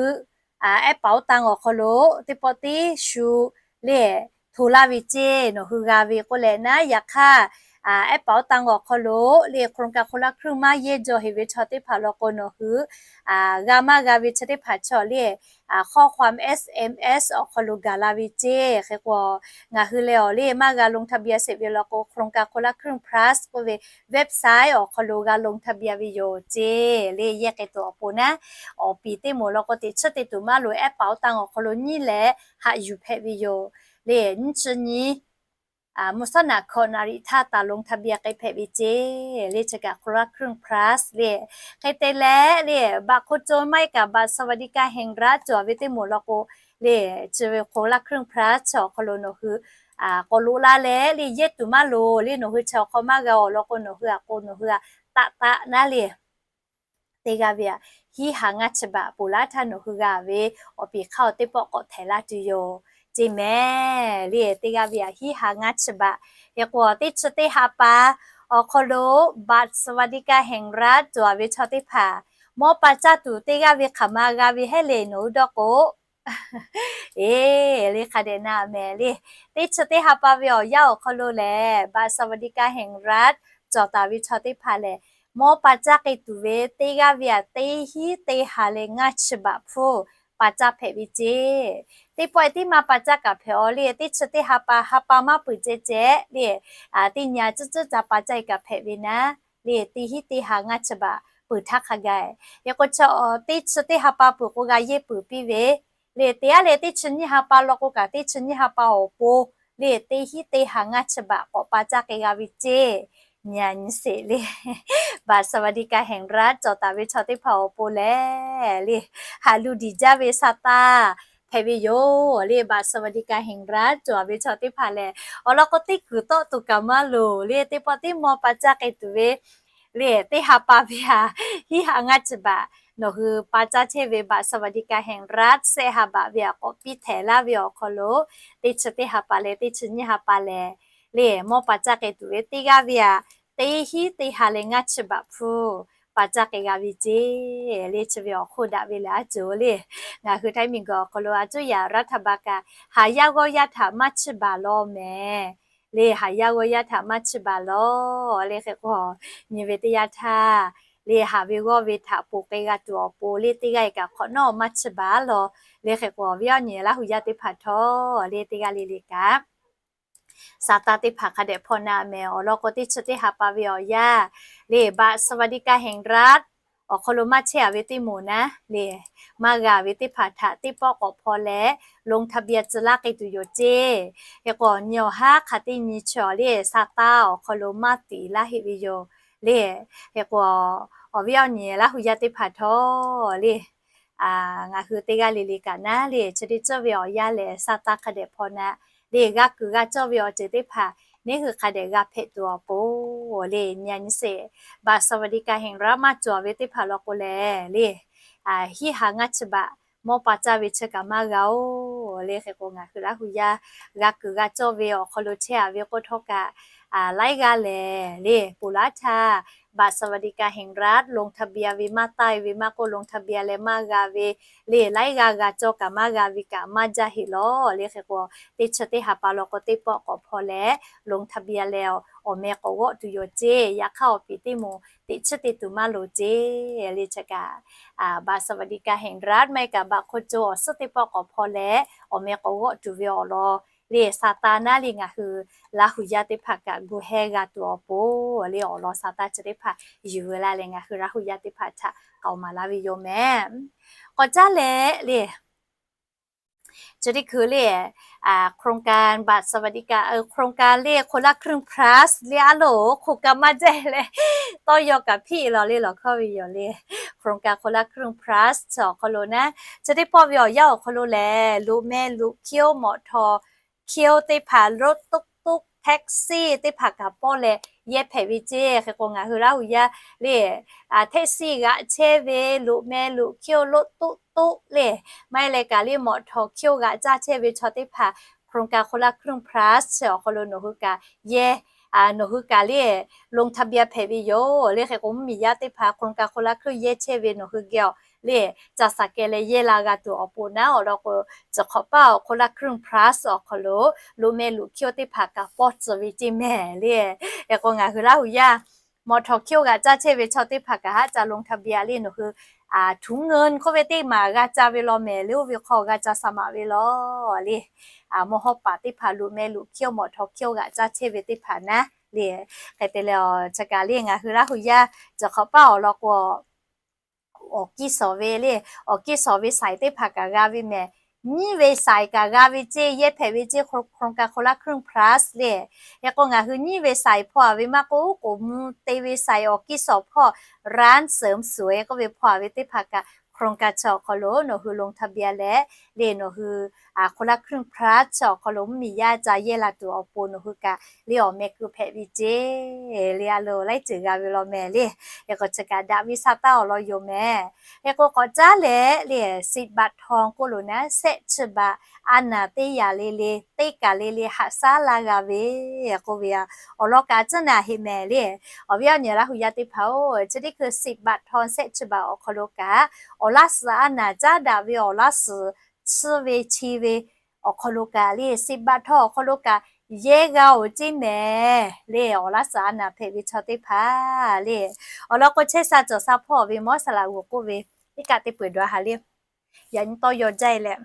แอปเป๋าตัง awˬ hk'aw lo teˇ pawˆ tiˉ shu le hto laˇ ve ceˇ. Nawˬ hui g'a ve k'oˆ leh naˉ, yaꞈ hk'aˇ แอปเป๋าตัง awˬ hk'aw lo le โครงการคนละครึ่ง maˇ yehˇ jaw heˆ ve chaw teˇ hpaˍ law k'o nawˬ hui g'a maˇ g'a ve chi teˇ hpaˍ chaw le ข้อความ SMS awˬ hk'aw lo gaˬ la ve ceˇ. Hk'e k'o ngaˬ hui leh awˬ le maˇ g'a ลงทะเบียน sheˍ ve law k'o โครงการคนละครึ่ง Plus k'oˆ ve website awˬ hk'aw lo g'a ลงทะเบียน ve yoˬ ceˇ. Le yehˇ k'ai tuˬ awˬ pon naˉ, awˬ piˍ teˇ moˍ law k'o teꞈ chiˉ teˇ tuˬ maˇ loˍ แอปเป๋าตัง awˬ hk'aw lo nyiˇ leh haꞈ yuˬ hpehꞈ ve yoˬ. Le nyiˇ chi nyi mvuhˇ shawˉ naꞈ hkawꞈ naˍ riˍ htaˇ taˍ ลงทะเบียน k'ai hpehꞈ ve ceˇ. Le chi kaꞈ คนละครึ่ง Plus le hk'e te leh le บัตรคนจน maˇ heˆ kaꞈ บัตรสวัสดิการแห่งรัฐ cawˬ ve teˇ moˍ law k'o le chi ve คนละครึ่ง Plus chi awˬ hk'aw lo nawˬ hui k'awꞈ loꞈ la leh le yehˇ tuˬ maˇ loˍ le nawˬ hui chi awˬ hk'aw maˇ g'a awˬ lawn k'o nawˬ hui aꞈ k'o nawˬ hui aꞈ taˆ taˆ naˉ le teˇ g'aˇ ve aꞈ hiˉ ha ngaˇ chi baꞈ ponˬ laˉ htaˇ nawˬ hui g'a ve awˬ piˍ hk'aˇ teˇ pawˆ k'awꞈ htehꞈ laˇ tuˬ yoˬ ceˇ mehˍ. Le teˇ g'aˇ ve aꞈ hiˉ ha ngaˇ chi baꞈ. Hk'e k'o teˇ chi teˇ ha pa awˬ hk'aw lo บัตรสวัสดิการแห่งรัฐ cawˬ ve chaw teˇ hpaˍ mawˇ pa caˇ tuˬ teˇ g'aˇ ve hk'aˬ ma g'a ve heˆ le nawˬ hui dawˇ k'o, eˬ le hk'a dehꞈ na mehˍ le. Teˇ chi teˇ ha pa ve awˬ yanˇ awˬ hk'aw lo lehˬ บัตรสวัสดิการแห่งรัฐ cawˬ taˍ ve chaw teˇ hpaˍ lehˬ, mawˇ pa caˇ k'ai tuˬ ve teˇ g'aˇ ve aꞈ teˇ hiˉ teˇ ha leh ngaˇ chi baꞈ hpfuhˇ pa caˇ hpehꞈ ve ceˇ. Teˇ pawˆ tiˉ maˇ pa caˇ kaꞈ hpehꞈ aw le, teˇ chi teˇ ha pa ha pa maˇ peuˬ ceh ceh le, teˇ nyi a ciˉ ciˉ ca pa caˇ e kaꞈ hpehꞈ ve naˉ le, teˇ hiˉ teˇ ha ngaˇ chi baꞈ peuˬ htaˇ hk'a gaˬ. Hk'e k'o chi teˇ chi teˇ ha pa peuˬ k'o g'a yehˇ peuˬ piˇ ve le, teˇ aˉ leh teˇ chi nyiˇ ha pa law k'o kaꞈ teˇ chi nyiˇ ha pa awˬ pon le teˇ hiˉ teˇ ha ngaˇ chi baꞈ k'awꞈ pa caˇ k'ai g'a ve ceˇ. Nyi a nyi sheˍ le บัตรสวัสดิการแห่งรัฐ cawˬ taˍ ve chaw teˇ hpaˍ awˬ pon lehˬ le, haꞈ lu diˍ jaˇ ve sa taˇ hpehꞈ ve yoˬ le. บัตรสวัสดิการแห่งรัฐ cawˬ ve chaw teˇ hpaˍ lehˬ, awˬ lawn k'o teˇ kuiˬ tawˆ tuˬ kaꞈ maˇ loˍ le, teˇ pawˆ tiˉ mawˇ pa caˇ k'ai tuˬ ve le, teˇ ha pa ve aꞈ hiˉ ha ngaˇ chi baꞈ nawˬ hui pa caˇ chehˇ ve บัตรสวัสดิการแห่งรัฐ sehˆ ha baꞈ ve aꞈ k'awꞈ piˇ htehꞈ laˇ ve awˬ hk'aw lo, teˇ chi teˇ ha pa leh teˇ chi nyiˇ ha pa lehˬ le, mawˇ pa caˇ k'ai tuˬ ve teˇ g'aˇ ve aꞈ teˇ hiˉ teˇ ha leh ngaˇ chi baꞈ hpfuhˇ pa caˇ k'ai g'a ve ceˇ. Le chi ve awˬ hk'oˆ daꞈ ve lehˬ a ceuˬ le, ngaˬ hui htaiˍ miˬguiˬ awˬ hk'aw lo a cuˇ yaꞈ รัฐบาล kaꞈ haˍ yaˇ g'awˇ yaˇ htaꞈ maˇ chiˇ baˬ law mehˍ le, haˍ yaˇ g'awˇ yaˇ htaꞈ maˇ chiˇ baˬ law le. Hk'e k'o nyi ve teˇ yanˇ htaˇ le, haˍ ve g'awˇ ve htaꞈ ponˬ k'ai g'a tuˬ awˬ pon le, teˇ g'aˇ e kaꞈ hk'awꞈ nawˉ maˇ chiˇ baˬ law le. Hk'e k'o awˬ viˉ awˬ nyi Laˇ hu yaˇ teˇ hpaˍ htawˇ le, teˇ g'aˇ le le kaꞈ sa taˇ teˇ hpaˍ hk'a dehꞈ hpaw na mehˍ. Awˬ lawn k'o teˇ chi teˇ ha pa ve awˬ yanˇ le, บัตรสวัสดิการแห่งรัฐ awˬ hk'aw lo maˇ chehˇ a ve teˇ moˍ naˉ le, maˇ g'a ve teˇ hpaˍ htaꞈ teˇ pawˆ k'awꞈ hpaw leh ลงทะเบียน tcuh laˇ k'ai tuˬ yoˬ ceˇ. Hk'e k'o nyi awˬ haˉ hk'a teˇ nyi chi awˬ le sa taˇ awˬ hk'aw lo maˇ tiˍ laˇ heˆ ve yoˬ le. Hk'e k'o awˬ viˉ awˬ nyi Laˇ hu yaˇ teˇ hpaˍ htawˇ le, ngaˬ hui teˇ g'aˇ le le kaꞈ naˉ le, chi teˇ ceuˬ ve awˬ yanˇ lehˬ sa taˇ hk'a dehꞈ hpaw na le, g'a kuiˬ g'a cawˇ ve awˬ ceuˬ teˇ hpaˍ neˇ hui hk'a dehꞈ g'a hpehꞈ tuˬ awˬ pon le, nyi a nyi sheˍ บัตรสวัสดิการแห่งรัฐ maˇ cawˬ ve teˇ hpaˍ law k'o lehˬ le, hiˉ ha ngaˇ chi baꞈ mawˇ pa caˇ ve chi kaꞈ maˇ g'a-oˬ le. Hk'e k'o, ngaˬ hui Laˇ hu yaˇ g'a kuiˬ g'a cawˇ ve awˬ hk'aw lo chehˇ a ve k'oˆ htawˇ kaꞈ, laiˉ g'aˇ lehˬ le, ponˬ laˇ htaˇ,บัตรสวัสดิการแห่งรัฐ ลงทะเบียน ve maˇ taˇ ve maˇ k'oˆ, ลงทะเบียน leh maˇ g'a ve le, laiˉ g'aˇ g'a cawˇ kaꞈ maˇ g'a ve kaꞈ maˇ jaˇ heˆ lawˬ le. Hk'e k'o, teˇ chi teˇ ha pa law k'o, teˇ pawˆ k'awꞈ hpaw leh ลงทะเบียน leh awˬ meh k'awꞈ g'awˆ tuˬ yoˬ ceˇ. Yaꞈ hk'aˇ, awˬ piˍ teˇ moˍ teꞈ chiˉ te tuˬ maˇ loˍ ceˇ le. Chi kaꞈ บัตรสวัสดิการแห่งรัฐ maˇ heˆ kaꞈ บัตรคนจน awˬ suhˉ teˇ pawˆ k'awꞈ hpaw leh awˬ meh k'awꞈ g'awˆ tuˬ ve awˬ lawn le, sa taˇ naˉ le, ngaˬ hui Laˇ hu yaˇ teˇ hpaˍ kaꞈ gu heh g'a tuˬ awˬ pon le, awˬ lawn sa taˇ chi teˇ hpaˍ yuˬ ve laˇ leh, ngaˬ hui Laˇ hu yaˇ teˇ hpaˍ htaꞈ k'aoˍ maˍ laˇ ve yoˬ meh. K'awꞈ caˉ leh le, chi teˇ hkui le, โครงการ บัตรสวัสดิการ เออ โครงการ le คนละครึ่ง plus le, a loˬ โครงการ maˇ jaˇ leh, tawˇ yaw kaꞈ hpiˆ law le lawˬ hkawˇ ve yoˬ le. โครงการ คนละครึ่ง plus chi awˬ hk'aw lo naˉ, chi teˇ pawˆ ve awˬ yanˇ awˬ hk'aw lo lehˬ, loꞈ meh loꞈ hkiˇ-oˆ, mawꞈ htawnˍ hkiˇ-oˆ teˇ hpaˍ, รถตุ๊กตุ๊ก แท็กซี่ teˇ hpaˍ kaꞈ pawˇ leh yehˇ hpehꞈ ve ceˇ. Hk'e k'o, ngaˬ hui Laˇ hu yaˇ le, แท็กซี่ g'aꞈ chehˇ ve, loꞈ meh loꞈ hkiˇ-oˆ, รถตุ๊กตุ๊ก le, maˇ heˆ leh kaꞈ le, mawꞈ htawnˍ hkiˇ-oˆ g'aꞈ caˇ chehˇ ve chaw teˇ hpaˍ โครงการ คนละครึ่ง plus chi awˬ hk'aw lo nawˬ hui kaꞈ yehˇ, nawˬ hui kaꞈ le, ลงทะเบียน hpehꞈ ve yoˬ le. Hk'e k'o, mvuhˇmiˬ yaˇ teˇ hpaˍ โครงการ คนละครึ่ง yehˇ chehˇ ve nawˬ hui geh awˬ le, ca saˍ kehˬ leh yehˇ la g'a tuˬ awˬ pon naˉ, awˬ lawn k'o, chi hk'awꞈ paˇ awˬ คนละครึ่ง plus awˬ hk'aw lo loꞈ meh loꞈ hkiˇ-oˆ teˇ hpaˍ kaꞈ pawˇ tcuh ve ceˇ mehˍ le. Hk'e k'o, ngaˬ hui Laˇ hu yaˇ mawꞈ htawnˍ hkiˇ-oˆ g'aꞈ caˇ chehˇ ve chaw teˇ hpaˍ kaꞈ haˉ ca ลงทะเบียน le, nawˬ hui ถุงเงิน k'oˆ ve teˇ maˬ g'a ca ve law mehˍ le, oˇ ve hk'aw g'a ca saˍ maˍ ve law le. Mawˇ hawˉ paˍ teˇ hpaˍ loꞈ meh loꞈ hkiˇ-oˆ, mawꞈ htawnˍ hkiˇ-oˆ g'aꞈ caˇ chehˇ ve teˇ hpaˍ naˉ le. Hk'e te leh, chi kaꞈ le, ngaˬ hui Laˇ hu yaˇ chi hk'awꞈ paˇ awˬ lawn k'o, awˬ kiˇ sawˍ ve le, awˬ kiˇ sawˍ ve saiˍ teˇ hpaˍ kaꞈ g'a ve mehˍ. Nyiˇ ve saiˍ kaꞈ g'a ve ceˇ, yehˇ hpehꞈ ve ceˇ โครงการ คนละครึ่ง plus le. Hk'e k'o, ngaˬ hui nyiˇ ve saiˍ hpaw-a ve maˇ k'oˆ, k'oˍ mvuh te ve saiˍ awˬ kiˇ sawˍ hpawˇ ร้านเสริมสวย k'oˆ ve hpaw-a ve teˇ hpaˍ kaꞈ โครงการ chi awˬ hk'aw lo nawˬ hui ลงทะเบียน leh le, nawˬ hui คนละครึ่ง plus chi awˬ hk'aw lo mvuhˇmiˬ yaˇ ca yehˇ la tuˬ awˬ pon nawˬ hui kaꞈ le awˬ meh keu hpehꞈ ve ceˇ le, a loˬ laiˉ ceuˬ g'a ve law mehˍ le. Hk'e k'o, chi kaꞈ daꞈ ve sa taˇ awˬ lawn yoˬ mehˍ. Hk'e k'o, k'awꞈ caˉ leh le, สิทธิ์บัตรทอง k'oˆ loˬ naˉ, shehˆ chi baꞈ a naˍ teˇ yaꞈ le le, teˇ kaˬ le le haꞈ shaˉ laˇ g'a ve k'oˆ ve, awˬ lawn kaꞈ tcuhˉ naˍ heˆ mehˍ le. Awˬ viˉ awˬ nyi Laˇ hu yaˇ teˇ hpaˍ-oˬ, chi teˇ hkui สิทธิ์บัตรทอง shehˆ chi baꞈ awˬ hk'aw lo kaꞈ, awˬ laˇ suhˍ a naˍ caˉ daꞈ ve awˬ laˇ suhˍ tsuhˇ ve chi ve awˬ hk'aw lo kaꞈ le, สิทธิ์บัตรทอง awˬ hk'aw lo kaꞈ yehˇ g'a-oˬ ceˇ mehˍ le. Awˬ laˇ suhˍ a naˍ hpehꞈ ve chaw teˇ hpaˍ le, awˬ lawn k'o, chehˇ sha cawˬ sha hpawˇ ve mawˇ saˍ laꞈ g'uˬ k'oˆ ve, iˉ kaˆ teˇ peu-eˬ dawˬ a ha le. Yaꞈ nyi tawˇ yaw jaˇ-e leh,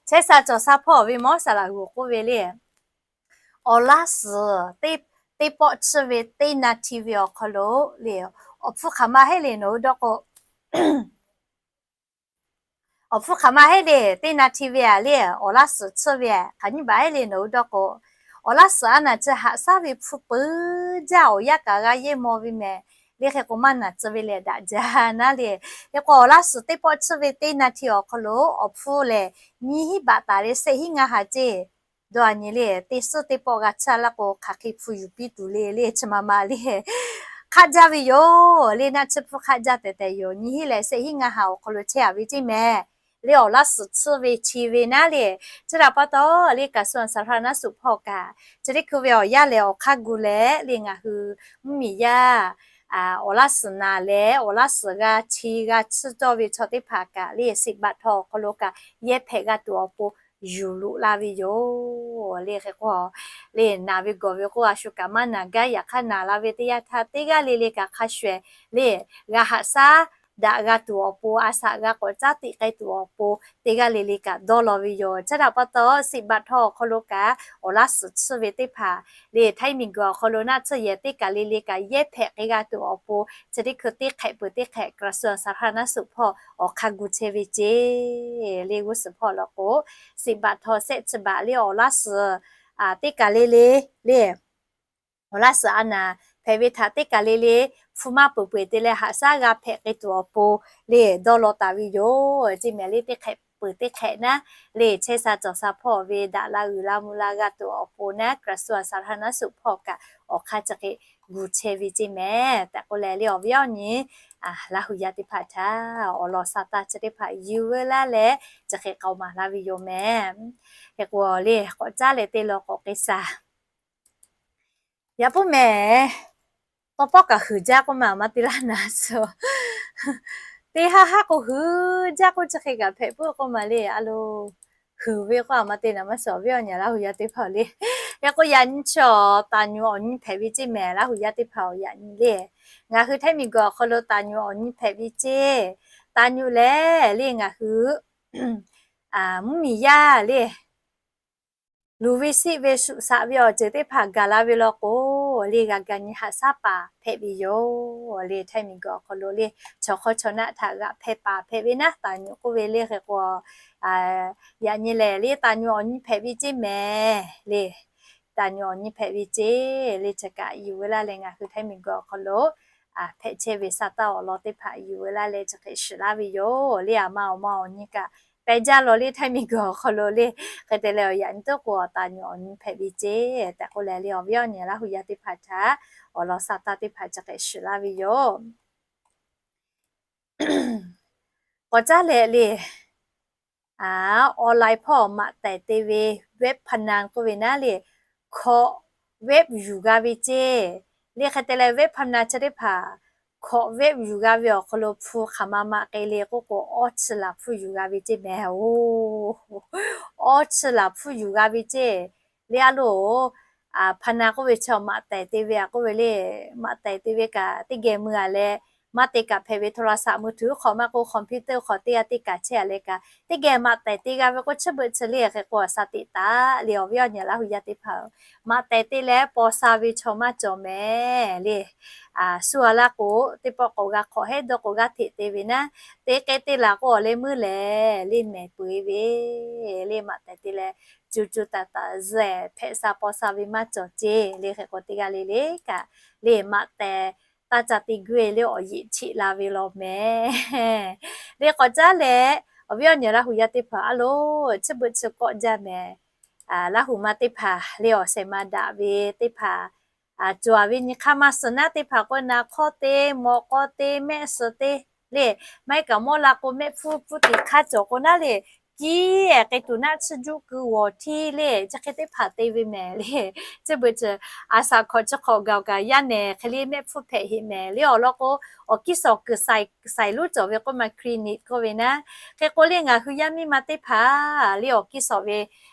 chehˇ sha cawˬ sha hpawˇ ve mawˇ saˍ laꞈ g'uˬ k'oˆ ve le, awˬ laˇ suhˍ teˇ pawˆ tsuhˇ ve teˇ naˍ hti ve awˬ hk'aw lo le, awˬ hpfuhˇ hk'aˬ ma heˆ le nawˬ hui dawˇ k'o, awˬ hpfuhˇ hk'aˬ ma heˆ le, teˇ naˍ hti ve a le, awˬ laˇ suhˍ tsuhˇ ve hk'aˬ nyiˇ baˬ heˆ le nawˬ hui dawˇ k'o, awˬ laˇ suhˍ a naˍ chi haꞈ shaˉ ve hpu peuˬ jaˇ, awˬ yanˇ kaꞈ g'a yehˇ maw ve mehˍ le. Hk'e k'o, maˇ naˍ tcuh ve lehˬ daꞈ jaˇ naˉ le. Hk'e k'o, awˬ laˇ suhˍ teˇ pawˆ tsuhˇ ve teˇ naˍ hti awˬ hk'aw lo awˬ hpfuhˇ lehˬ, nyiˇ hinˉ baꞈ taˍ leh shehˆ hinˉ ngaˇ ha ceˇ dawˇ a nyi le. Teˇ suhˉ teˇ pawˆ g'a tsuhˇ laˇ k'o, hk'aˬ hk'e hpu yuˬ piˇ tuˬ le le, chi ma ma le. Hk'aˆ jaˇ ve yoˬ le, naˆ tsuhˇ hpfuhˇ hk'aˆ jaˇ tehꞈ tehꞈ yoˬ. Nyiˇ hinˉ leh shehˆ hinˉ ngaˇ ha awˬ hk'aw lo chehˇ a ve ceˇ mehˍ le. Awˬ laˇ suhˍ tsuhˇ ve chi ve naˉ le. Chi htaꞈ pa taw le, กระทรวงสาธารณสุข hpawˇ kaꞈ chi teˇ hkui ve awˬ yanˇ lehˬ awˬ hk'aˇ gu leh le, ngaˬ hui mvuhˇmiˬ yaˇ awˬ laˇ suhˍ naˍ leh awˬ laˇ suhˍ g'a chi g'a tsuhˇ cawˇ ve chaw teˇ hpaˍ kaꞈ le, สิทธิ์บัตรทอง awˬ hk'aw lo kaꞈ yehˇ hpehꞈ g'a tuˬ awˬ pon yuˬ loꞈ la ve yoˬ le. Hk'e k'o, le naˍ ve gawˬ ve k'o, a shu kaꞈ maˇ naˍ gaˇ. Yaꞈ hk'aˇ naˍ la ve teˇ yanˇ htaˇ, teˇ g'aˇ le le kaꞈ hk'a shuˍ ehˍ le, g'a haꞈ shaˉ daꞈ g'a tuˬ awˬ pon, a shaꞈ g'a k'awꞈ caˉ teꞈ k'ai tuˬ awˬ pon, teˇ g'aˇ le le kaꞈ dawˇ law ve yoˬ. Chi htaꞈ pa taw, สิทธิ์บัตรทอง awˬ hk'aw lo kaꞈ awˬ laˇ suhˍ tsuhˇ ve teˇ hpaˍ le, htaiˇ miˬguiˬ awˬ hk'aw lo naˆ tsuhˇ yehˬ teˇ kaˬ le le kaꞈ yehˇ hpehꞈ k'ai g'a tuˬ awˬ pon, chi teˇ hkui teˇ hk'ehꞈ peuˬ teˇ hk'ehꞈ กระทรวงสาธารณสุข hpawˇ awˬ hk'aˇ gu chehˇ ve ceˇ le. G'uˇ suhˍ hpawˇ law k'o, สิทธิ์บัตรทอง shehˆ chi baꞈ le, awˬ laˇ suhˍ teˇ kaˬ le le le, awˬ laˇ suhˍ a naˍ hpehꞈ ve htaꞈ teˇ kaˬ le le hpu maˇ peuˬ peuˬ te leh haꞈ shaˉ g'a hpehꞈ k'ai tuˬ awˬ pon le dawˇ law taˍ ve yoˬ. Ceˇ mehˍ le teˇ hk'ehꞈ peuˬ teˇ hk'ehꞈ naˉ le chehˇ sha cawˬ sha hpawˇ ve daꞈ la uiˍ la mvuh la g'a tuˬ awˬ pon naˉ กระทรวงสาธารณสุข hpawˇ kaꞈ awˬ hk'aˇ chi hk'e gu chehˇ ve ceˇ mehˍ tehꞈ k'oˆ leh le awˬ viˉ awˬ nyi Laˇ hu yaˇ teˇ hpaˍ htaꞈ awˬ lawn sha taˇ chi teˇ hpaˍ yuˬ veu laˇ leh chi hk'e k'aoˍ maˍ laˇ ve yoˬ mehˍ. Hk'e k'o le k'awꞈ caˉ leh teˇ law k'awꞈ k'ai shaˍ. Yaꞈ puiˉ mehˍ, tawˇ pawˆ kaꞈ huiˍ jaˇ k'oˆ ma maˇ te laˇ naˍ suh. Teˇ haˉ haˉ k'o huiˍ jaˇ k'oˆ chi hk'e kaꞈ hpehꞈ puiˉ k'oˆ ma le a lo huiˍ ve k'oˆ a ma te naˍ maˇ suh awˬ viˉ awˬ nyi Laˇ hu yaˇ teˇ hpaˍ le. Hk'e k'o yaꞈ nyi chi awˬ taˍ nyuꞈ awˬ nyi hpehꞈ ve ceˇ mehˍ Laˇ hu yaˇ teˇ hpaˍ awˬ yaꞈ nyi le. Ngaˬ hui Htaiˇ miˬguiˬ awˬ hk'aw lo taˍ nyuꞈ awˬ nyi hpehꞈ ve ceˇ. Taˍ nyuꞈ lehˬ le ngaˬ hui mvuhˇmiˬ yaˇ le luˬ ve siˆ ve shuꞈ shaꞈ ve awˬ ceuˬ teˇ hpaˍ gaˬ la ve law k'o le g'a ga nyi haꞈ shaˉ paˍ hpehꞈ ve yoˬ le. Htaiˇ miˬguiˬ awˬ hk'aw lo le chaw hk'awˇ chaw naˆ htaꞈ g'aꞈ hpehˇ paˍ hpehꞈ ve naˉ taˍ nyuꞈ k'oˆ ve le hk'e k'o yaꞈ nyi lehˬ le taˍ nyuꞈ awˬ nyi hpehꞈ ve ceˇ mehˍ le. Taˍ nyuꞈ awˬ nyi hpehꞈ ve ceˇ le chi kaꞈ yuˬ veu laˇ leh ngaˬ hui Htaiˇ miˬguiˬ awˬ hk'aw lo hpehꞈ chehˇ ve sha taˇ awˬ lawn teˇ hpaˍ yuˬ veu laˇ leh chi hk'e shiˍ laˇ ve yoˬ le. Aˬ ma awˬ ma awˬ nyi kaꞈ pehˇ jaˇ law le Htaiˇ miˬguiˬ awˬ hk'aw lo le. Hk'e te leh awˬ yaꞈ nyi teˇ k'o taˍ nyuꞈ awˬ nyi hpehꞈ ve ceˇ tehꞈ k'oˆ leh le awˬ viˉ awˬ nyi Laˇ hu yaˇ teˇ hpaˍ htaꞈ awˬ lawn sha taˇ teˇ hpaˍ chi hk'e shiˍ laˇ ve yoˬ. K'awꞈ caˉ leh le online hpawˇ maꞈ tehˬ te ve web พนัน k'oˆ ve naˉ le hkawꞈ web yuˬ g'a ve ceˇ le. Hk'e te leh web พนัน chi teˇ hpaˍ hkawꞈ web yuˬ g'a ve awˬ hk'aw lo hpu hk'aˬ ma ma k'ai le k'oˆ k'o awˇ chi laˬ hpfuhˇ yuˬ g'a ve ceˇ mehˍ oˬ. Awˇ chi laˬ hpfuhˇ yuˬ g'a ve ceˇ le a lo พนัน k'oˆ ve chi maꞈ tehˬ te ve a k'oˆ ve le. Maꞈ tehˬ te ve kaꞈ teˇ geh mui a leh maˇ te kaꞈ hpehꞈ ve โทรศัพท์มือถือ hk'awꞈ maˇ k'o computer hk'awꞈ teˇ g'aˇ teˇ kaꞈ chehˇ a leh kaꞈ teˇ geh maꞈ tehˬ te g'a ve k'o chi beuꞈ chi le hk'e k'o a sha teꞈ taˍ le awˬ viˉ awˬ nyi Laˇ hu yaˇ teˇ hpaˍ maꞈ tehˬ te leh paw sha ve chaw maˇ cawˬ mehˍ le. Suh a laˇ k'o teˇ pawˆ k'awꞈ g'a hk'awꞈ heˉ dawˇ k'o g'aˇ hteꞈ te ve naˉ te k'ai te laˬ k'o awˬ leh meuˇ lehˬ le mehˍ peu-e ve le maꞈ tehˬ te leh co co taiˍ taiˍ zuhꞈ hpehꞈ sha paw sha ve maˇ cawˬ ceˇ le hk'e k'o teˇ g'aˇ le le kaꞈ le maꞈ tehˬ taˇ ca te guˇ-e le awˬ yeꞈ cheˆ la ve law mehˍ. Le k'awꞈ caˉ leh awˬ viˉ awˬ nyi Laˇ hu yaˇ teˇ hpaˍ a lo chi beuꞈ chi kawˆ jaˇ mehˍ. Laˇ hu ma teˇ hpaˍ le awˬ shehˍ ma daꞈ ve teˇ hpaˍ cawˬ a ve nyi hk'aˇ maˇ suh naˉ teˇ hpaˍ k'o naˍ hk'awˇ te, mawꞈ k'aw te, mehˆ suh te le maˇ heˆ kaꞈ mawˇ la k'o mehˆ hpfuhˇ hpfuhˇ teꞈ hk'aˇ cawˬ k'o naˉ le kiˇ k'ai tuˬ naˆ tsuhˇ juˆ keu g'awˬ htiˇ le chi hk'e teˇ hpaˍ te ve mehˍ le. Chi beuꞈ chi a shaꞈ hkawꞈ chi hk'awꞈ gaˬ kaꞈ yaˇ nehˬ hk'e le mehˆ hpfuhˇ hpehꞈ heꞈ mehˍ le awˬ lawn k'o awˬ kiˇ shawˍ kuiˬ shaiˍ loˉ cawˬ ve k'oˆ ma clinic k'oˆ ve naˉ. Hk'e k'o le ngaˬ hui yaˇ miˇ ma teˇ hpaˍ le awˬ kiˇ shawˍ ve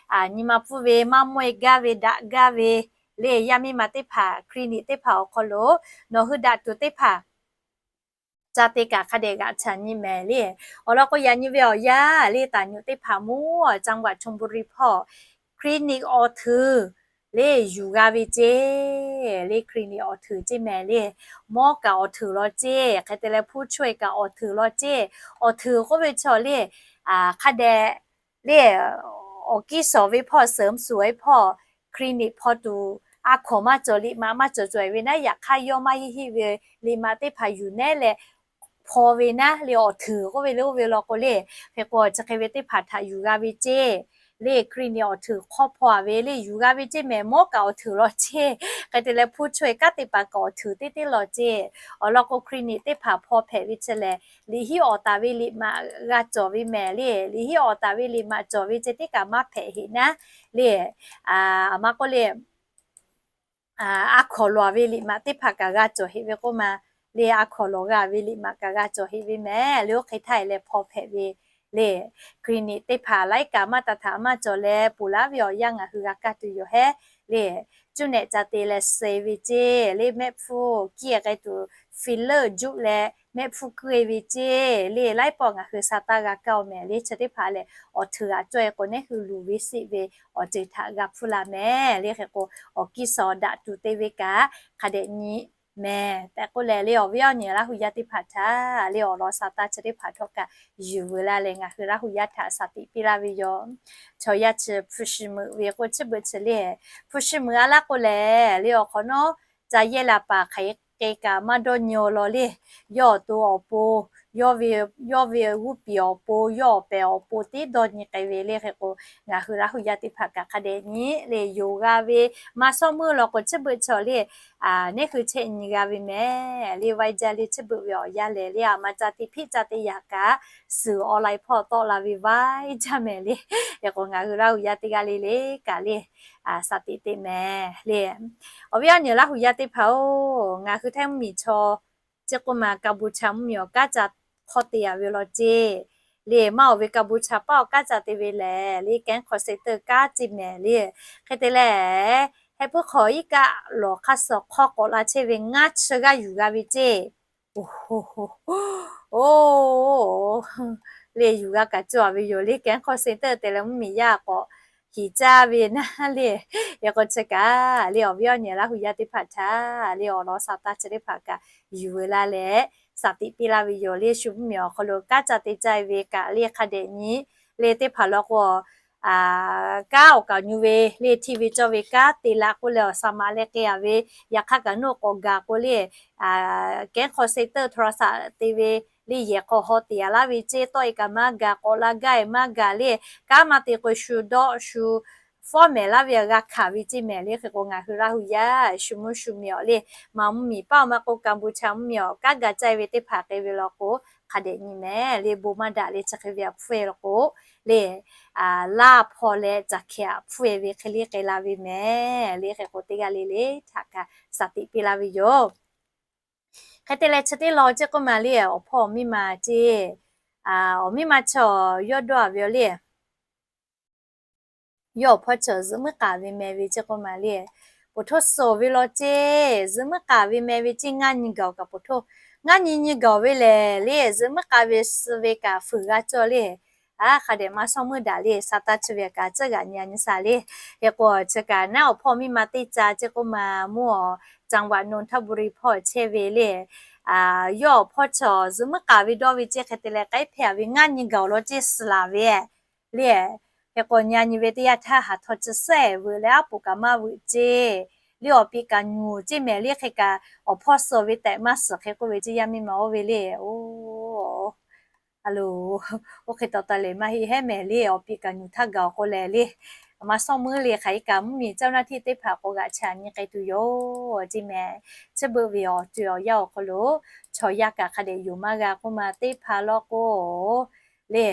nyi ma pfuhˇ ve maˇ mawˇ-e gaˇ ve daꞈ gaˇ ve le yaˇ miˇ ma teˇ hpaˍ clinic teˇ hpaˍ awˬ hk'aw lo nawˬ hui daꞈ tuˬ teˇ hpaˍ ca te kaꞈ hk'a dehꞈ g'aꞈ caꞈ nyi mehˍ le. Awˬ lawn k'o yaꞈ nyi ve awˬ yanˇ le taˍ nyuꞈ teˇ hpaˍ mvuhˇ จังหวัดชลบุรี hpawˇ clinic awˬ htuiˍ le yuˬ g'a ve ceˇ le clinic awˬ htuiˍ ceˇ mehˍ le. Mawˇ kaꞈ awˬ htuiˍ law ceˇ hk'e te leh hpu chaweh kaꞈ awˬ htuiˍ law ceˇ. Awˬ htuiˍ k'oˆ ve chaw le hk'a dehꞈ le awˬ kiˇ shawˍ ve hpawˇ suhˍ mvuhˇ suhˍ ve hpawˇ clinic hpaw tuˬ a hkawnˍ maˇ cawˬ liꞈ maꞈ maˇ cawˬ cawˬ-e ve naˉ yaꞈ hk'aˇ yawˇ maˇ heˆ heˆ ve liꞈ maꞈ teˇ hpaˍ yuˬ nehˉ leh hpaw ve naˉ le awˬ htuiˍ k'oˆ ve le oˇ ve law k'o le. Hk'e k'o chi hk'e ve teˇ hpaˍ htaꞈ yuˬ g'a ve ceˇ le clinic awˬ htuiˍ hk'awˇ hpaw-a ve le yuˬ g'a ve ceˇ mehˍ. Mawˇ kaꞈ awˬ htuiˍ law ceˇ hk'e te leh hpu chaweh kanˉ teˇ hpaˍ kaꞈ awˬ htuiˍ teˇ teˇ law ceˇ. Awˬ lawn k'o clinic teˇ hpaˍ hpaw hpehꞈ ve chi lehˬ liꞈ hiˉ awˬ taˍ ve liꞈ maꞈ g'a cawˬ ve mehˍ le. Liꞈ hiˉ awˬ taˍ ve liꞈ maꞈ cawˬ ve ceh tiˉ kaꞈ maˇ hpehꞈ heꞈ naˉ le. Aˬ ma k'oˆ le a hkawnˍ lawˬ ve liꞈ maꞈ teˇ hpaˍ kaꞈ g'a cawˬ heꞈ ve k'oˆ ma le. A hkawnˍ lawˬ g'a ve liꞈ maꞈ kaꞈ g'a cawˬ heꞈ ve mehˍ le. Oˇ hk'e htaˇ e leh hpaw hpehꞈ ve le clinic teˇ hpaˍ laiˉ kaꞈ maˇ taˍ htaꞈ maˇ cawˬ leh ponˬ laˇ ve awˬ yanˇ ngaˬ hui g'a kaˇ tuˬ yoˬ hehˉ le. Cuˇ nehꞈ ca te leh suh ve ceˇ le mehˆ hpfuhˇ kiˇ-e k'ai tuˬ filler juˆ leh mehˆ hpfuhˇ keu-e ve ceˇ le. Laiˉ pawˆ ngaˬ hui sha taˇ g'a kaˇ-oˬ mehˍ le. Chi teˇ hpaˍ lehˬ awˬ htuiˍ g'aꞈ cawˇ-e k'o nehˉ hui luˬ ve siˆ ve awˬ ceuˬ htaꞈ g'a hpfuhˇ la mehˍ le. Hk'e k'o awˬ kiˇ shawˍ daꞈ tuˬ te ve kaꞈ hk'a dehꞈ nyi mehˍ tehꞈ k'oˆ leh le awˬ viˉ awˬ nyi Laˇ hu yaˇ teˇ hpaˍ htaꞈ le awˬ lawn sha taˇ chi teˇ hpaˍ htawˇ kaꞈ yuˬ veu laˇ leh ngaˬ hui Laˇ hu yaˇ htaꞈ shaˍ tiꞈ piˇ laˇ ve yoˬ. Chaw yaˇ chi hpu shi meuꞈ ve k'o chi beuꞈ chi le hpu shi meuꞈ a laˇ k'o lehˬ le awˬ hk'awꞈ nawˉ ca yehˇ la paˍ hk'aˬ hk'e kaꞈ maˇ dawˇ nyi-o law le. Yawˇ awˬ to awˬ pon, yawˇ ve g'uˇ piˍ awˬ pon, yawˇ awˬ pehˍ awˬ pon teˇ dawˇ nyi k'ai ve le. Hk'e k'o, ngaˬ hui Laˇ hu yaˇ teˇ hpaˍ kaꞈ hk'a dehꞈ nyi le yoˬ g'a ve, maˇ shawˉ meuˇ law k'o chi beuꞈ chaw le, neˇ hui chehˇ nyi g'a ve mehˍ le. Vaiˇ jaˇ le chi beuꞈ ve awˬ yanˇ lehˬ le, aˬ ma ca te hpiˆ ca te yaꞈ kaꞈ, suhˍ online hpawˇ tawˆ la ve vaiˇ jaˇ mehˍ le. Hk'e k'o, ngaˬ hui Laˇ hu yaˇ teˇ g'aˇ le le kaꞈ le, shaˍ tiꞈ teꞈ mehˍ le. Awˬ viˉ awˬ nyi Laˇ hu yaˇ teˇ hpaˍ-oˬ, ngaˬ hui Htaiˇ mvuhˇmiˬ chaw ceˇ k'oˆ ma, Kampuchea mvuhˇmiˬ awˬ kanˉ ca hk'awˇ te yaꞈ ve law ceˇ le. Maˇ awˬ ve Kampuchea paˉ awˬ kanˉ ca te ve lehˬ le, kehˉ hk'aw seh teuˇ kanˉ ceˇ mehˍ le. Hk'e te leh, heh puiˉ hk'aw iˉ kaˆ lawˬ hk'aˇ suh hk'awˇ k'awꞈ la chehˇ ve ngaˇ chi g'aˇ yuˬ g'a ve ceˇ. Oˬ, le yuˬ g'a kaꞈ cawˬ ve yoˬ le. Kehˉ hk'aw seh teuˇ te leh mvuhˇmiˬ yaˇ k'awꞈ hiˍ caˇ ve naˉ le. Hk'e k'o chi kaꞈ le, awˬ viˉ awˬ nyi Laˇ hu yaˇ teˇ hpaˍ htaꞈ le awˬ lawn sha taˇ chi teˇ hpaˍ kaꞈ yuˬ ve laˇ leh, shaˍ tiꞈ piˇ laˇ ve yoˬ le. Shu mvuhˇmiˬ awˬ hk'aw lo kanˉ ca te caˇ ve kaꞈ le hk'a dehꞈ nyi le teˇ hpaˍ law k'o, kanˉ awˬ kaˍ nyu ve le, hti ve cawˇ ve kanˉ te la k'oˆ leh awˬ shaˍ maꞈ leh k'ai-a ve, yaꞈ hk'aˇ kaꞈ nawˬ k'awꞈ gaˬ k'o le, kehˉ hk'aw seh teuˇ โทรศัพท์ te ve le yehˬ hk'aw haw te-a laˇ ve ceˇ. Tawˆ-e kaꞈ maˇ gaˬ, k'awꞈ la gaˇ-e maˇ gaˬ le, kanˉ maˇ te k'o shu dawˆ shu fawˉ mehˍ laˇ ve g'a hkanˍ ve ceˇ mehˍ le. Hk'e k'o, ngaˬ hui Laˇ hu yaˇ shu mvuhˇ shu miˬ awˬ le, maˬ mvuhˇmiˬ paˉ awˬ maˇ k'oˆ, Kampuchea mvuhˇmiˬ awˬ kanˉ gaˬ caˇ ve teˇ hpaˍ k'ai ve law k'o, hk'a dehꞈ nyi mehˍ le. Bon maˇ daꞈ le chi hk'e ve aꞈ hpfuhˇ-e law k'o le, laˇ hpawˇ leh caˬ hkeh aꞈ hpfuhˇ-e ve hk'e le k'ai la ve mehˍ le. Hk'e k'o, teˇ g'aˇ le le htaꞈ kaꞈ shaˍ tiꞈ piˇ laˇ ve yoˬ. Hk'e te leh chi teˇ lawn ceˇ k'oˆ ma le, awˬ hpawˇ awˬ miˇ ma ceˇ, awˬ miˇ ma chaw yawˇ dawˇ-a ve yoˬ le. Yawˇ awˬ hpawˇ chaw zuhꞈ muiˉ k'aˍ ve meh ve ceˇ k'oˆ ma le, poˬ htoˇ suhˍ ve law ceˇ. Zuhꞈ muiˉ k'aˍ ve meh ve ceˇ, ngaˇ nyi gaˬ-oˬ kaꞈ poˬ htoˇ, ngaˇ nyi nyi gaˬ-oˬ ve lehˬ le, zuhꞈ muiˉ k'aˍ ve suh ve kaꞈ fuiˍ g'a cawˇ le. A, hk'a dehꞈ maˇ shawˉ meuˇ daꞈ le, sha taˇ chi ve kaꞈ tcuhˉ g'aꞈ nyi-a nyi sha le. Hk'e k'o, chi kaꞈ naˉ awˬ hpawˇ miˇ ma teˇ ca ceˇ k'oˆ ma, mvuhˇ awˬ จังหวัดนนทบุรี hpawˇ chehˇ ve le. Yawˇ awˬ hpawˇ chaw zuhꞈ muiˉ k'aˍ ve dawˇ ve ceˇ. Hk'e te leh k'ai hpehꞈ-a ve ngaˇ nyi gaˬ-oˬ law ceˇ suh laˬ ve le. Hk'e k'o, nyi-a nyi ve teˇ yanˇ htaˇ haˍ htaw chi suhˉ-ehˍ veuꞈ leh aˉ poꞈ kaꞈ maˇ veuꞈ ceˇ. Le awˬ piˍ kaꞈ nyuˬ ceˇ mehˍ le. Hk'e kaꞈ awˬ hpawˇ suh ve tehꞈ maˇ suhˍ hk'e k'oˆ ve ceˇ, yaˇ miˇ ma oˇ ve le. Oˬ, a lo, oˇ hk'e taw taˇ leh maˇ heˆ hehˉ mehˍ le. Awˬ piˍ kaꞈ nyuˬ htaˇ gaˬ-oˬ k'o lehˬ le, maˇ shawˉ meuˇ le. Hk'aˬ hk'e kaꞈ mvuhˇmiˬ เจ้าหน้าที่ teˇ hpaˍ k'o g'aꞈ chaꞈ nyi k'ai tuˬ yoˬ ceˇ mehˍ. Chi beuꞈ ve awˬ co awˬ yanˇ awˬ hk'aw lo chaw yaˇ kaꞈ hk'a dehꞈ yoˬ maˇ g'a k'oˆ ma teˇ hpaˍ law k'o le,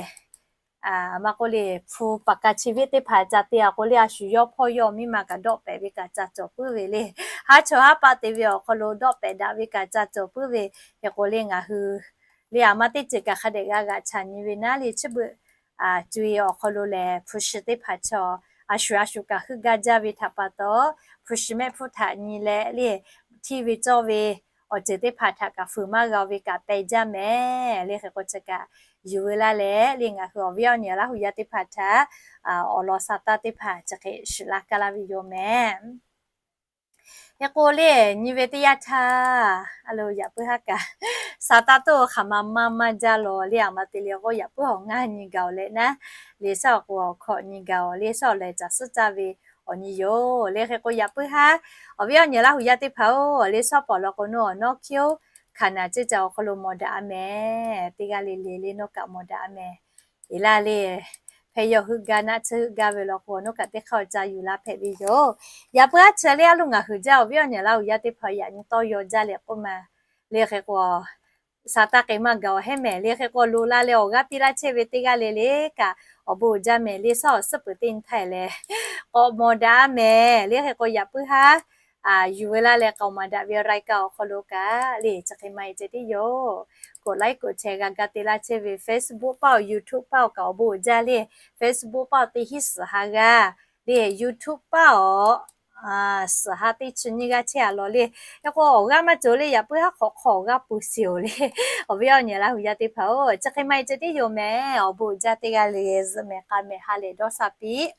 maˇ k'oˆ le, hpu paˍ ka chi viˉ teˇ hpaˍ ca te-a k'o le, a shu yawˇ hpawˇ yawˇ miˇ ma kaꞈ dawˆ pehꞈ ve kaꞈ ca cawˬ puiˉ ve le. Haˉ chaw haˉ paˆ te ve awˬ hk'aw lo dawˆ pehꞈ daꞈ ve kaꞈ ca cawˬ puiˉ ve. Hk'e k'o le, ngaˬ hui le a ma teˇ ceuˬ kaꞈ hk'a dehꞈ g'a g'aꞈ chaꞈ nyi ve naˉ le. Chi beuꞈ co-e awˬ hk'aw lo lehˬ, hpu shi teˇ hpaˍ chaw a shu a shu kaꞈ heuˆ gaˇ jaˇ ve htaꞈ pa taw, hpu shi mehˆ hpfuhˇ htaꞈ nyi leh le, htiˇ ve cawˇ ve awˬ ceuˬ teˇ hpaˍ htaꞈ kaꞈ fuiˍ maˇ g'a ve kaꞈ peh jaˇ mehˍ le. Hk'e k'o, chi kaꞈ yuˬ veu laˇ leh le, ngaˬ hui awˬ viˉ awˬ nyi Laˇ hu yaˇ teˇ hpaˍ htaꞈ awˬ lawn sha taˇ teˇ hpaˍ chi hk'e shiˍ laˇ kaˇ laˇ ve yoˬ mehˍ. Hk'e k'o le, nyi ve teˇ yanˇ htaˇ, a lo, yaꞈ puiˉ haˉ kaꞈ sha taˇ toˇ hk'aˬ ma maˇ maˇ jaˇ law le. A ma te le k'o, yaꞈ puiˉ awˬ ngaˇ nyi gaˬ-oˬ leh naˉ le, shaˉ awˬ k'o awˬ hkawꞈ nyi gaˬ-oˬ le, shaˉ awˬ lehˬ caˬ suhˉ caˇ ve awˬ nyi yoˬ le. Hk'e k'o, yaꞈ puiˉ haˉ awˬ viˉ awˬ nyi Laˇ hu yaˇ teˇ hpaˍ-oˬ, le shaˉ pawˍ law k'o, nawˬ awˬ nawˉ hkiˉ-oˬ, hkanˍ naˍ ceˇ ca awˬ hk'aw lo mawˬ daꞈ-a mehˍ. Teˇ g'aˇ le le le nawˬ kaꞈ mawˬ daꞈ-a mehˍ. Eˬ laˇ le, hpehꞈ yawˇ heuˆ gaˇ naˆ tsuhˇ heuˆ gaˇ ve law k'o, nawˬ kaꞈ teˇ hk'aˇ awˬ ca yuˬ la hpehꞈ ve yoˬ. Yaꞈ puiˉ haˉ chi le, a loˬ ngaˬ hui jaˇ awˬ viˉ awˬ nyi Laˇ hu yaˇ teˇ hpaˍ yaꞈ nyi tawˇ yaw jaˇ leh k'oˆ ma le. Hk'e k'o, sha taˇ k'ai maˇ gaˬ-oˬ hehˉ mehˍ le. Hk'e k'o, loꞈ la leh awˬ g'aˇ piˇ laˇ chehˇ ve teˇ g'aˇ le le kaꞈ awˬ bon uiˍ jaˇ mehˍ le. Shaˉ awˬ suhˉ peuˬ teˇ nyi htaˇ lehˬ, k'awꞈ mawˬ daꞈ-a mehˍ le. Hk'e k'o, yaꞈ puiˉ haˉ yuˬ veu laˇ leh k'awꞈ maˍ daꞈ ve awˬ รายการ awˬ hk'aw lo kaꞈ le, chi hk'e maˇ heˆ ceh tiˉ yoˬ. กดไลค์ กดแชร์ g'a ga te laˇ chehˇ ve Facebook paˇ-oˬ, YouTube paˇ-oˬ kaꞈ awˬ bon uiˍ jaˇ le. Facebook paˇ-oˬ teˇ hinˉ suhˍ ha g'aˇ le, YouTube paˇ-oˬ suhˍ ha teˇ chi nyiˇ g'aˇ chehˇ-a law le. Hk'e k'o, awˬ g'aˇ maˇ cawˬ le, yaꞈ puiˉ haˉ hk'awꞈ hk'awꞈ awˬ g'aˇ peuˬ shiˍ-oˬ le. Awˬ viˉ awˬ nyi Laˇ hu yaˇ teˇ hpaˍ-oˬ, chi hk'e maˇ heˆ ceh tiˉ yoˬ mehˍ. Awˬ bon uiˍ jaˇ teˇ g'aˇ le, zuhꞈ mehˍ k'a mehˍ ha lehˬ dawˇ sha piˇ